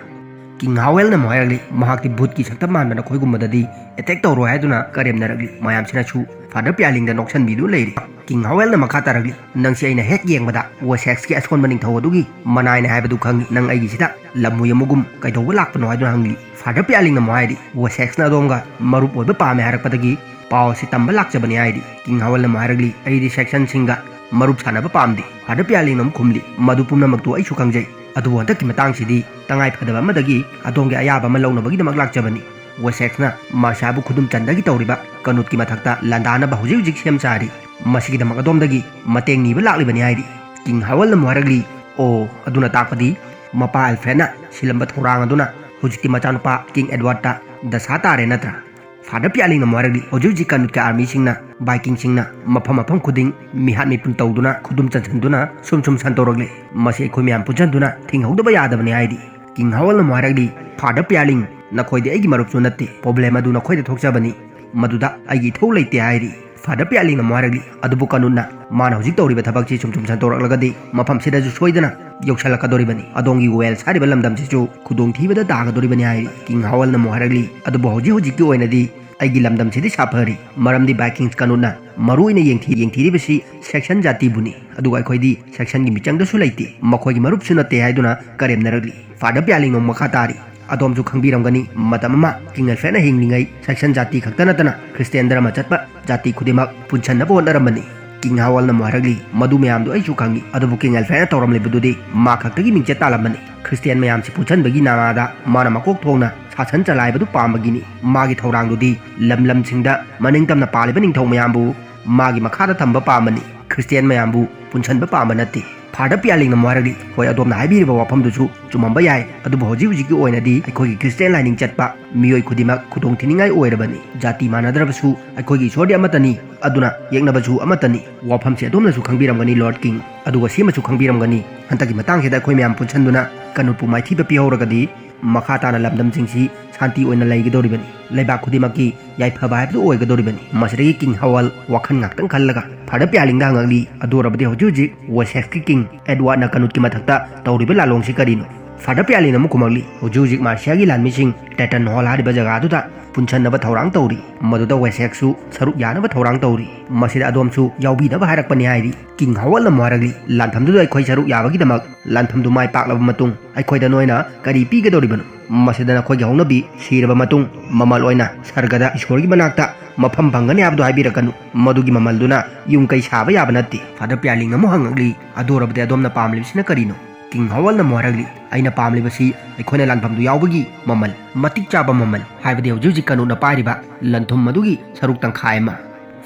ꯀꯤꯡ ꯍꯥꯋꯦꯜꯅ ꯑꯃꯨꯛ ꯍꯥꯏꯔꯛꯂꯤ, "ꯃꯍꯥꯛꯇꯤ ꯚꯨꯠꯀꯤ ꯁꯛꯇꯝ ꯃꯥꯟꯕ ꯅꯈꯣꯏꯒꯨꯝꯕꯗꯗꯤ ꯑꯦꯇꯦꯛ ꯇꯧꯔꯣꯏ" ꯍꯥꯏꯗꯨꯅ ꯀꯔꯦꯝꯅꯔꯛꯂꯤ꯫ ꯃꯌꯥꯝꯁꯤꯅꯁꯨ ꯐꯥꯗꯔ ꯄꯤꯌꯥꯔꯂꯤꯡꯗ ꯅꯣꯛꯁꯟꯕꯤꯗꯨꯅ ꯂꯩꯔꯤ꯫ ꯀꯤꯡ ꯍꯥꯋꯦꯜꯅ ꯃꯈꯥ ꯇꯥꯔꯛꯂꯤ, "ꯅꯪꯁꯤ ꯑꯩꯅ ꯍꯦꯛ ꯌꯦꯡꯕꯗ ꯋꯦꯁꯦꯛꯁꯀꯤ ꯑꯁꯣꯟꯕ ꯅꯤꯡꯊꯧ ꯑꯗꯨꯒꯤ ꯃꯅꯥꯏꯅꯦ ꯍꯥꯏꯕꯗꯨ ꯈꯪꯏ꯫ ꯅꯪ ꯑꯩꯒꯤꯁꯤꯗ ꯂꯝꯍꯨꯏ ꯑꯃꯒꯨꯝ ꯀꯩꯗꯧꯕ ꯂꯥꯛꯄꯅꯣ?" ꯍꯥꯏꯗꯨꯅ ꯍꯪꯂꯤ꯫ ꯐꯥꯗꯔ ꯄꯤꯌꯥꯔꯂꯤꯡꯅ ꯑꯃꯨꯛ ꯍꯥꯏꯔꯤ, "ꯋꯦꯁꯦꯛꯁꯅ ꯑꯗꯣꯝꯒ ꯃꯔꯨꯞ ꯑꯣꯏꯕ ꯄꯥꯝꯃꯦ ꯍꯥꯏꯔꯛꯄꯗꯒꯤ ꯄꯥꯎ ꯑꯁꯤ ꯇꯝꯕ ꯂꯥꯛꯆꯕꯅꯤ" ꯍꯥꯏꯔꯤ꯫ ꯀꯤꯡ ꯍꯥꯋꯦꯜꯅ ꯑꯃꯨꯛ ꯍꯥꯏꯔꯛꯂꯤ, "ꯑꯩꯗꯤ ꯁꯦꯛꯁꯟꯁꯤꯡꯒ ꯃꯔꯨꯞ ꯁꯥꯟꯅꯕ ꯄꯥꯝꯗꯦ꯫" ꯐꯥꯗꯔ ꯄꯤꯌꯥꯔꯂꯤꯡꯅ ꯑꯃꯨꯛ ꯈꯨꯝꯂꯤ, "ꯃꯗꯨ ꯄꯨꯝꯅꯃꯛꯇꯨ ꯑꯩꯁꯨ ꯈꯪꯖꯩ꯫ ꯑꯗꯨꯕꯨ ꯍꯟꯗꯛꯀꯤ ꯃꯇꯥꯡꯁꯤꯗꯤ ꯇꯉꯥꯏ ꯐꯗꯕ ꯑꯃꯗꯒꯤ ꯑꯗꯣꯝꯒꯤ ꯑꯌꯥꯕ ꯑꯃ ꯂꯧꯅꯕꯒꯤꯗꯃꯛ ꯂꯥꯛꯆꯕꯅꯤ꯫ ꯋꯦꯁꯦꯛꯁꯅ ꯃꯥꯔꯁꯤꯌꯥꯕꯨ ꯈꯨꯗꯨꯝ ꯆꯟꯗꯒꯤ ꯇꯧꯔꯤꯕ ꯀꯅꯨꯠꯀꯤ ꯃꯊꯛꯇ ꯂꯥꯟꯗꯥꯅꯕ ꯍꯧꯖꯤꯛ ꯍꯧꯖꯤꯛ ꯁꯦꯝ ꯁꯥꯔꯤ꯫ ꯃꯁꯤꯒꯤꯗꯃꯛ ꯑꯗꯣꯝꯗꯒꯤ ꯃꯇꯦꯡ ꯅꯤꯕ ꯂꯥꯛꯂꯤꯕꯅꯤ ꯍꯥꯏꯔꯤ꯫ ꯀꯤꯡ ꯍꯥꯋꯜꯅ ꯑꯃꯨꯛ ꯍꯥꯏꯔꯛꯂꯤ, "ꯑꯣ, ꯑꯗꯨꯅ ꯇꯥꯛꯄꯗꯤ ꯃꯄꯥ ꯑꯦꯜꯐ꯭ꯔꯦꯗꯅ ꯁꯤꯜꯂꯝꯕ ꯊꯧꯔꯥꯡ ꯑꯗꯨꯅ ꯍꯧꯖꯤꯛꯇꯤ ꯃꯆꯥꯅꯨꯄꯥ ꯀꯤꯡ ꯑꯦꯗꯋꯥꯔꯗꯇ ꯗꯁꯥ ꯇꯥꯔꯦ ꯅꯠꯇ꯭ꯔꯥ?" ꯐꯥꯗꯔ ꯄꯤꯌꯥꯂꯤꯡꯅ ꯑꯃꯨꯛ ꯍꯥꯏꯔꯛꯂꯤ, "ꯍꯧꯖꯤꯛ ꯍꯧꯖꯤꯛ ꯀꯅꯨꯠꯀꯤ ꯑꯥꯔꯃꯤꯁꯤꯡꯅ ꯕꯥꯏꯀꯤꯡꯁꯤꯡꯅ ꯃꯐꯝ ꯃꯐꯝ ꯈꯨꯗꯤꯡ ꯃꯤꯍꯥꯠ ꯃꯤꯄꯨꯟ ꯇꯧꯗꯨꯅ ꯈꯨꯗꯨꯝ ꯆꯟꯁꯤꯟꯗꯨꯅ ꯁꯨꯝ ꯁꯨꯝ ꯁꯟꯗꯣꯔꯛꯂꯦ꯫ ꯃꯁꯤ ꯑꯩꯈꯣꯏ ꯃꯌꯥꯝ ꯄꯨꯟꯁꯤꯟꯗꯨꯅ ꯊꯤꯡꯍꯧꯗꯕ ꯌꯥꯗꯕꯅꯤ" ꯍꯥꯏꯔꯤ꯫ ꯀꯤꯡ ꯍꯥꯋꯜꯅ ꯑꯃꯨꯛ ꯍꯥꯏꯔꯛꯂꯤ, "ꯐꯥꯗꯔ ꯄꯤꯌꯥꯂꯤꯡ, ꯅꯈꯣꯏꯗꯤ ꯑꯩꯒꯤ ꯃꯔꯨꯞꯁꯨ ꯅꯠꯇꯦ, ꯄ꯭ꯔꯣꯕ꯭ꯂꯦꯝ ꯑꯗꯨ ꯅꯈꯣꯏꯗ ꯊꯣꯛꯆꯕꯅꯤ, ꯃꯗꯨꯗ ꯑꯩꯒꯤ ꯏꯊꯧ ꯂꯩꯇꯦ" ꯍꯥꯏꯔꯤ꯫ ꯐꯥꯗꯔ ꯄꯤꯌꯥꯂꯤꯡꯅ ꯑꯃꯨꯛ ꯍꯥꯏꯔꯛꯂꯤ, "ꯑꯗꯨꯕꯨ ꯀꯅꯨꯠꯅ ꯃꯥꯅ ꯍꯧꯖꯤꯛ ꯇꯧꯔꯤꯕ ꯊꯕꯛꯁꯤ ꯁꯨꯝ ꯁꯨꯝ ꯁꯟꯗꯣꯔꯛꯂꯒꯗꯤ ꯃꯐꯝꯁꯤꯗꯁꯨ ꯁꯣꯏꯗꯅ ꯌꯧꯁꯜꯂꯛꯀꯗꯧꯔꯤꯕꯅꯤ꯫ ꯑꯗꯣꯝꯒꯤ ꯋꯦꯜꯁ ꯍꯥꯏꯔꯤꯕ ꯂꯝꯗꯝꯁꯤꯁꯨ ꯈꯨꯗꯣꯡꯊꯤꯕꯗ ꯇꯥꯒꯗꯧꯔꯤꯕꯅꯤ" ꯍꯥꯏꯔꯤ꯫ ꯀꯤꯡ ꯍꯥꯋꯜꯅ ꯑꯃꯨꯛ ꯍꯥꯏꯔꯛꯂꯤ, "ꯑꯗꯨꯕꯨ ꯍꯧꯖꯤꯛ ꯍꯧꯖꯤꯛꯀꯤ ꯑꯣꯏꯅꯗꯤ ꯑꯩꯒꯤ ꯂꯝꯗꯝꯁꯤꯗꯤ ꯁꯥꯐꯔꯤ, ꯃꯔꯝꯗꯤ ꯕꯥꯏꯀꯤꯡꯁ ꯀꯅꯨꯠꯅ ꯃꯔꯨ ꯑꯣꯏꯅ ꯌꯦꯡꯊꯤ-, ꯌꯦꯡꯊꯤꯔꯤꯕꯁꯤ ꯁꯦꯛꯁꯟ ꯖꯥꯇꯤꯕꯨꯅꯤ, ꯑꯗꯨꯒ ꯑꯩꯈꯣꯏꯗꯤ ꯁꯦꯛꯁꯟꯒꯤ ꯃꯤꯆꯪꯗꯁꯨ ꯂꯩꯇꯦ, ꯃꯈꯣꯏꯒꯤ ꯃꯔꯨꯞꯁꯨ ꯅꯠꯇꯦ" ꯍꯥꯏꯗꯨꯅ ꯀꯔꯦꯝꯅꯔꯛꯂꯤ꯫ ꯐꯥꯗꯔ ꯄꯤꯌꯥꯂꯤꯡꯅ ꯑꯃꯨꯛ ꯃꯈꯥ ꯇꯥꯔꯤ, "ꯑꯗꯣꯝꯁꯨ ꯈꯪꯕꯤꯔꯝꯒꯅꯤ, ꯃꯇꯝ ꯑꯃ ꯀꯤꯡ ꯑꯦꯜꯐ꯭ꯔꯦꯗꯅ ꯍꯤꯡꯂꯤꯉꯩ ꯁꯦꯛꯁꯟ ꯖꯥꯇꯤ ꯈꯛꯇ ꯅꯠꯇꯅ ꯈ꯭ꯔꯤꯁꯇꯤꯌꯥꯟ ꯙꯔꯃ ꯆꯠꯄ ꯖꯥꯇꯤ ꯈꯨꯗꯤꯡꯃꯛ ꯄꯨꯟꯁꯟꯅꯕ ꯍꯣꯠꯅꯔꯝꯕꯅꯤ"꯫ ꯀꯤꯡ ꯍꯥꯋꯜꯅ ꯑꯃꯨꯛ ꯍꯥꯏꯔꯛꯂꯤ, "ꯃꯗꯨ ꯃꯌꯥꯝꯗꯨ ꯑꯩꯁꯨ ꯈꯪꯏ, ꯑꯗꯨꯕꯨ ꯀꯤꯡ ꯑꯦꯜꯐ꯭ꯔꯦꯗꯅ ꯇꯧꯔꯝꯂꯤꯕꯗꯨꯗꯤ ꯃꯥ ꯈꯛꯇꯒꯤ ꯃꯤꯡꯆꯠ ꯇꯥꯜꯂꯝꯕꯅꯤ꯫ ꯈ꯭ꯔꯤꯁꯇꯤꯌꯥꯟ ꯃꯌꯥꯝꯁꯤ ꯄꯨꯟꯁꯟꯕꯒꯤ ꯅꯥꯃꯥꯗ ꯃꯥꯅ ꯃꯀꯣꯛ ꯊꯣꯡꯅ ꯁꯥꯁꯟ ꯆꯂꯥꯏꯕꯗꯨ ꯄꯥꯝꯕꯒꯤꯅꯤ꯫ ꯃꯥꯒꯤ ꯊꯧꯔꯥꯡꯗꯨꯗꯤ ꯂꯝ ꯂꯝꯁꯤꯡꯗ ꯃꯅꯤꯡ ꯇꯝꯅ ꯄꯥꯜꯂꯤꯕ ꯅꯤꯡꯊꯧ ꯃꯌꯥꯝꯕꯨ ꯃꯥꯒꯤ ꯃꯈꯥꯗ ꯊꯝꯕ ꯄꯥꯝꯕꯅꯤ, ꯈ꯭ꯔꯤꯁꯇꯤꯌꯥꯟ ꯃꯌꯥꯝꯕꯨ ꯄꯨꯟꯁꯟꯕ ꯄꯥꯝꯕ ꯅꯠꯇꯦ"꯫ ꯐꯥꯗꯔ ꯄꯤꯌꯥꯂꯤꯡꯅ ꯑꯃꯨꯛ ꯍꯥꯏꯔꯛꯂꯤ, "ꯍꯣꯏ, ꯑꯗꯣꯝꯅ ꯍꯥꯏꯕꯤꯔꯤꯕ ꯋꯥꯐꯝꯗꯨꯁꯨ ꯆꯨꯝꯃꯝꯕ ꯌꯥꯏ, ꯑꯗꯨꯕꯨ ꯍꯧꯖꯤꯛ ꯍꯧꯖꯤꯛꯀꯤ ꯑꯣꯏꯅꯗꯤ ꯑꯩꯈꯣꯏꯒꯤ ꯈ꯭ꯔꯤꯁꯇꯤꯌꯥꯟ ꯂꯥꯏꯅꯤꯡ ꯆꯠꯄ ꯃꯤꯑꯣꯏ ꯈꯨꯗꯤꯡꯃꯛ ꯈꯨꯗꯣꯡ ꯊꯤꯅꯤꯡꯉꯥꯏ ꯑꯣꯏꯔꯕꯅꯤ꯫ ꯖꯥꯇꯤ ꯃꯥꯟꯅꯗ꯭ꯔꯕꯁꯨ ꯑꯩꯈꯣꯏꯒꯤ ꯏꯁꯣꯔꯗꯤ ꯑꯃꯠꯇꯅꯤ, ꯑꯗꯨꯅ ꯌꯦꯛꯅꯕꯁꯨ ꯑꯃꯠꯇꯅꯤ꯫ ꯋꯥꯐꯝꯁꯦ ꯑꯗꯣꯝꯅꯁꯨ ꯈꯪꯕꯤꯔꯝꯒꯅꯤ ꯂꯣꯔꯗ ꯀꯤꯡ, ꯑꯗꯨꯒ ꯁꯤꯃꯁꯨ ꯈꯪꯕꯤꯔꯝꯒꯅꯤ, ꯍꯟꯗꯛꯀꯤ ꯃꯇꯥꯡꯁꯤꯗ ꯑꯩꯈꯣꯏ ꯃꯌꯥꯝ ꯄꯨꯟꯁꯟꯗꯨꯅ ꯀꯅꯨꯠꯄꯨ ꯃꯥꯏꯊꯤꯕ ꯄꯤꯍꯧꯔꯒꯗꯤ ꯃꯈꯥ ꯇꯥꯅ ꯂꯝꯗꯝꯁꯤꯡꯁꯤ ꯁꯥꯟꯇꯤ ꯑꯣꯏꯅ ꯂꯩꯒꯗꯧꯔꯤꯕꯅꯤ꯫ ꯂꯩꯕꯥꯛ ꯈꯨꯗꯤꯡꯃꯛꯀꯤ ꯌꯥꯏꯐꯕ ꯍꯥꯏꯕꯗꯨ ꯑꯣꯏꯒꯗꯧꯔꯤꯕꯅꯤ꯫ ꯃꯁꯤꯗꯒꯤ ꯀꯤꯡ ꯍꯥꯋꯜ ꯋꯥꯈꯜ ꯉꯥꯛꯇꯪ ꯈꯜꯂꯒ ꯐꯥꯗꯔ ꯄꯤꯌꯥꯂꯤꯡꯗ ꯍꯪꯉꯛꯂꯤ, "ꯑꯗꯨ ꯑꯣꯏꯔꯕꯗꯤ ꯍꯧꯖꯤꯛ ꯍꯧꯖꯤꯛ ꯋꯦꯁꯦꯛꯁꯀꯤ ꯀꯤꯡ ꯑꯦꯗꯋꯥꯔꯗꯅ ꯀꯅꯨꯠꯀꯤ ꯃꯊꯛꯇ ꯇꯧꯔꯤꯕ ꯂꯥꯂꯣꯡꯁꯤ ꯀꯔꯤꯅꯣ?" ꯐꯥꯗꯔ ꯄꯤꯌꯥꯂꯤꯡꯅ ꯑꯃꯨꯛ ꯈꯨꯝꯃꯛꯂꯤ, "ꯍꯧꯖꯤꯛ ꯍꯧꯖꯤꯛ ꯃꯥꯔꯁꯤꯌꯥꯒꯤ ꯂꯥꯟꯃꯤꯁꯤꯡ ꯇꯦꯇꯟ ꯍꯣꯜ ꯍꯥꯏꯔꯤꯕ ꯖꯒꯥꯗꯨꯗ ꯄꯨꯟꯁꯟꯅꯕ ꯊꯧꯔꯥꯡ ꯇꯧꯔꯤ, ꯃꯗꯨꯗ ꯋꯦꯁꯦꯛꯁꯨ ꯁꯔꯨꯛ ꯌꯥꯅꯕ ꯊꯧꯔꯥꯡ ꯇꯧꯔꯤ꯫ ꯃꯁꯤꯗ ꯑꯗꯣꯝꯁꯨ ꯌꯥꯎꯕꯤꯅꯕ ꯍꯥꯏꯔꯛꯄꯅꯤ" ꯍꯥꯏꯔꯤ꯫ ꯀꯤꯡ ꯍꯥꯋꯜꯅ ꯑꯃꯨꯛ ꯍꯥꯏꯔꯛꯂꯤ, "ꯂꯥꯟꯐꯝꯗꯨꯗ ꯑꯩꯈꯣꯏ ꯁꯔꯨꯛ ꯌꯥꯕꯒꯤꯗꯃꯛ ꯂꯥꯟꯐꯝꯗꯨ ꯃꯥꯏ ꯄꯥꯛꯂꯕ ꯃꯇꯨꯡ ꯑꯩꯈꯣꯏꯗ ꯅꯣꯏꯅ ꯀꯔꯤ ꯄꯤꯒꯗꯧꯔꯤꯕꯅꯣ? ꯃꯁꯤꯗ ꯅꯈꯣꯏꯒꯤ ꯍꯧꯅꯕꯤ ꯁꯤꯔꯕ ꯃꯇꯨꯡ ꯃꯃꯜ ꯑꯣꯏꯅ ꯁꯔꯒꯗ ꯏꯁꯣꯔꯒꯤ ꯃꯅꯥꯛꯇ ꯃꯐꯝ ꯐꯪꯒꯅꯤ ꯍꯥꯏꯕꯗꯨ ꯍꯥꯏꯕꯤꯔꯛꯀꯅꯨ꯫ ꯃꯗꯨꯒꯤ ꯃꯃꯜꯗꯨꯅ ꯌꯨꯝ ꯀꯩ ꯁꯥꯕ ꯌꯥꯕ ꯅꯠꯇꯦ"꯫ ꯐꯥꯗꯔ ꯄꯤꯌꯥꯂꯤꯡꯅ ꯑꯃꯨꯛ ꯍꯪꯉꯛꯂꯤ, "ꯑꯗꯨ ꯑꯣꯏꯔꯕꯗꯤ ꯑꯗꯣꯝꯅ ꯄꯥꯝꯂꯤꯕꯁꯤꯅ ꯀꯔꯤꯅꯣ?" ꯀꯤꯡ ꯍꯋꯜꯅ ꯑꯃꯨꯛ ꯍꯥꯏꯔꯛꯂꯤ, "ꯑꯩꯅ ꯄꯥꯝꯂꯤꯕꯁꯤ ꯑꯩꯈꯣꯏꯅ ꯂꯥꯟꯐꯝꯗꯨ ꯌꯥꯎꯕꯒꯤ ꯃꯃꯜ, ꯃꯇꯤꯛ ꯆꯥꯕ ꯃꯃꯜ, ꯍꯥꯏꯕꯗꯤ ꯍꯧꯖꯤꯛ ꯍꯧꯖꯤꯛ ꯀꯅꯨꯠꯅ ꯄꯥꯏꯔꯤꯕ ꯂꯟ ꯊꯨꯝ ꯑꯗꯨꯒꯤ ꯁꯔꯨꯛ ꯇꯪꯈꯥꯏ ꯑꯃ꯫"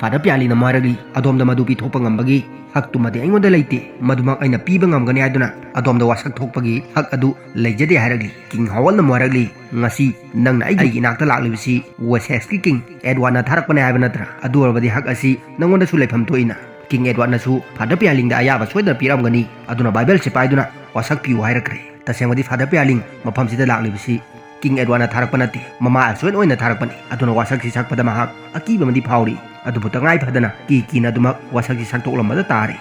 ꯐꯥꯗꯔ ꯄꯤꯌꯥꯂꯤꯡꯅ ꯑꯃꯨꯛ ꯍꯥꯏꯔꯛꯂꯤ, "ꯑꯗꯣꯝꯗ ꯃꯗꯨ ꯄꯤꯊꯣꯛꯄ ꯉꯝꯕꯒꯤ ꯍꯛꯇꯨꯃꯗꯤ ꯑꯩꯉꯣꯟꯗ ꯂꯩꯇꯦ꯫ ꯃꯗꯨꯃꯛ ꯑꯩꯅ ꯄꯤꯕ ꯉꯝꯒꯅꯤ ꯍꯥꯏꯗꯨꯅ ꯑꯗꯣꯝꯗ ꯋꯥꯁꯛ ꯊꯣꯛꯄꯒꯤ ꯍꯛ ꯑꯗꯨ ꯂꯩꯖꯗꯦ" ꯍꯥꯏꯔꯛꯂꯤ꯫ ꯀꯤꯡ ꯍꯋꯜꯅ ꯑꯃꯨꯛ ꯍꯥꯏꯔꯛꯂꯤ, "ꯉꯁꯤ ꯅꯪꯅ ꯑꯩꯒꯤ ꯏꯅꯥꯛꯇ ꯂꯥꯛꯂꯤꯕꯁꯤ ꯋꯦꯁꯦꯛꯁꯀꯤ ꯀꯤꯡ ꯑꯦꯗꯋꯥꯔꯗꯅ ꯊꯥꯔꯛꯄꯅꯦ ꯍꯥꯏꯕ ꯅꯠꯇ꯭ꯔꯥ? ꯑꯗꯨ ꯑꯣꯏꯔꯕꯗꯤ ꯍꯛ ꯑꯁꯤ ꯅꯪꯉꯣꯟꯗꯁꯨ ꯂꯩꯐꯝ ꯊꯣꯛꯏꯅ꯫ ꯀꯤꯡ ꯑꯦꯗꯋꯥꯔꯗꯅꯁꯨ ꯐꯥꯗꯔ ꯄꯤꯌꯥꯂꯤꯡꯗ ꯑꯌꯥꯕ ꯁꯣꯏꯗꯅ ꯄꯤꯔꯝꯒꯅꯤ꯫ ꯑꯗꯨꯅ ꯕꯥꯏꯕꯜꯁꯦ ꯄꯥꯏꯗꯨꯅ ꯋꯥꯁꯛꯄꯤꯌꯨ" ꯍꯥꯏꯔꯛꯈ꯭ꯔꯦ꯫ ꯇꯁꯦꯡꯕꯗꯤ ꯐꯥꯗꯔ ꯄꯤꯌꯥꯂꯤꯡ ꯃꯐꯝꯁꯤꯗ ꯂꯥꯛꯂꯤꯕꯁꯤ ꯀꯤꯡ ꯑꯦꯗꯋꯥꯔꯗꯅ ꯊꯥꯔꯛꯄ ꯅꯠꯇꯦ, ꯃꯃꯥ ꯑꯦꯜꯁꯣꯏꯟ ꯑꯣꯏꯅ ꯊꯥꯔꯛꯄꯅꯤ꯫ ꯑꯗꯨꯅ ꯋꯥꯁꯛꯁꯤ ꯁꯛꯄꯗ ꯃꯍꯥꯛ ꯑꯀꯤꯕ ꯑꯃꯗꯤ ꯐꯥꯎꯔꯤ꯫ ꯑꯗꯨꯕꯨ ꯇꯉꯥꯏ ꯐꯗꯅ ꯀꯤ ꯀꯤꯅ ꯑꯗꯨꯃꯛ ꯋꯥꯁꯛꯁꯤ ꯁꯛꯇꯣꯛꯂꯝꯕꯗ ꯇꯥꯔꯦ꯫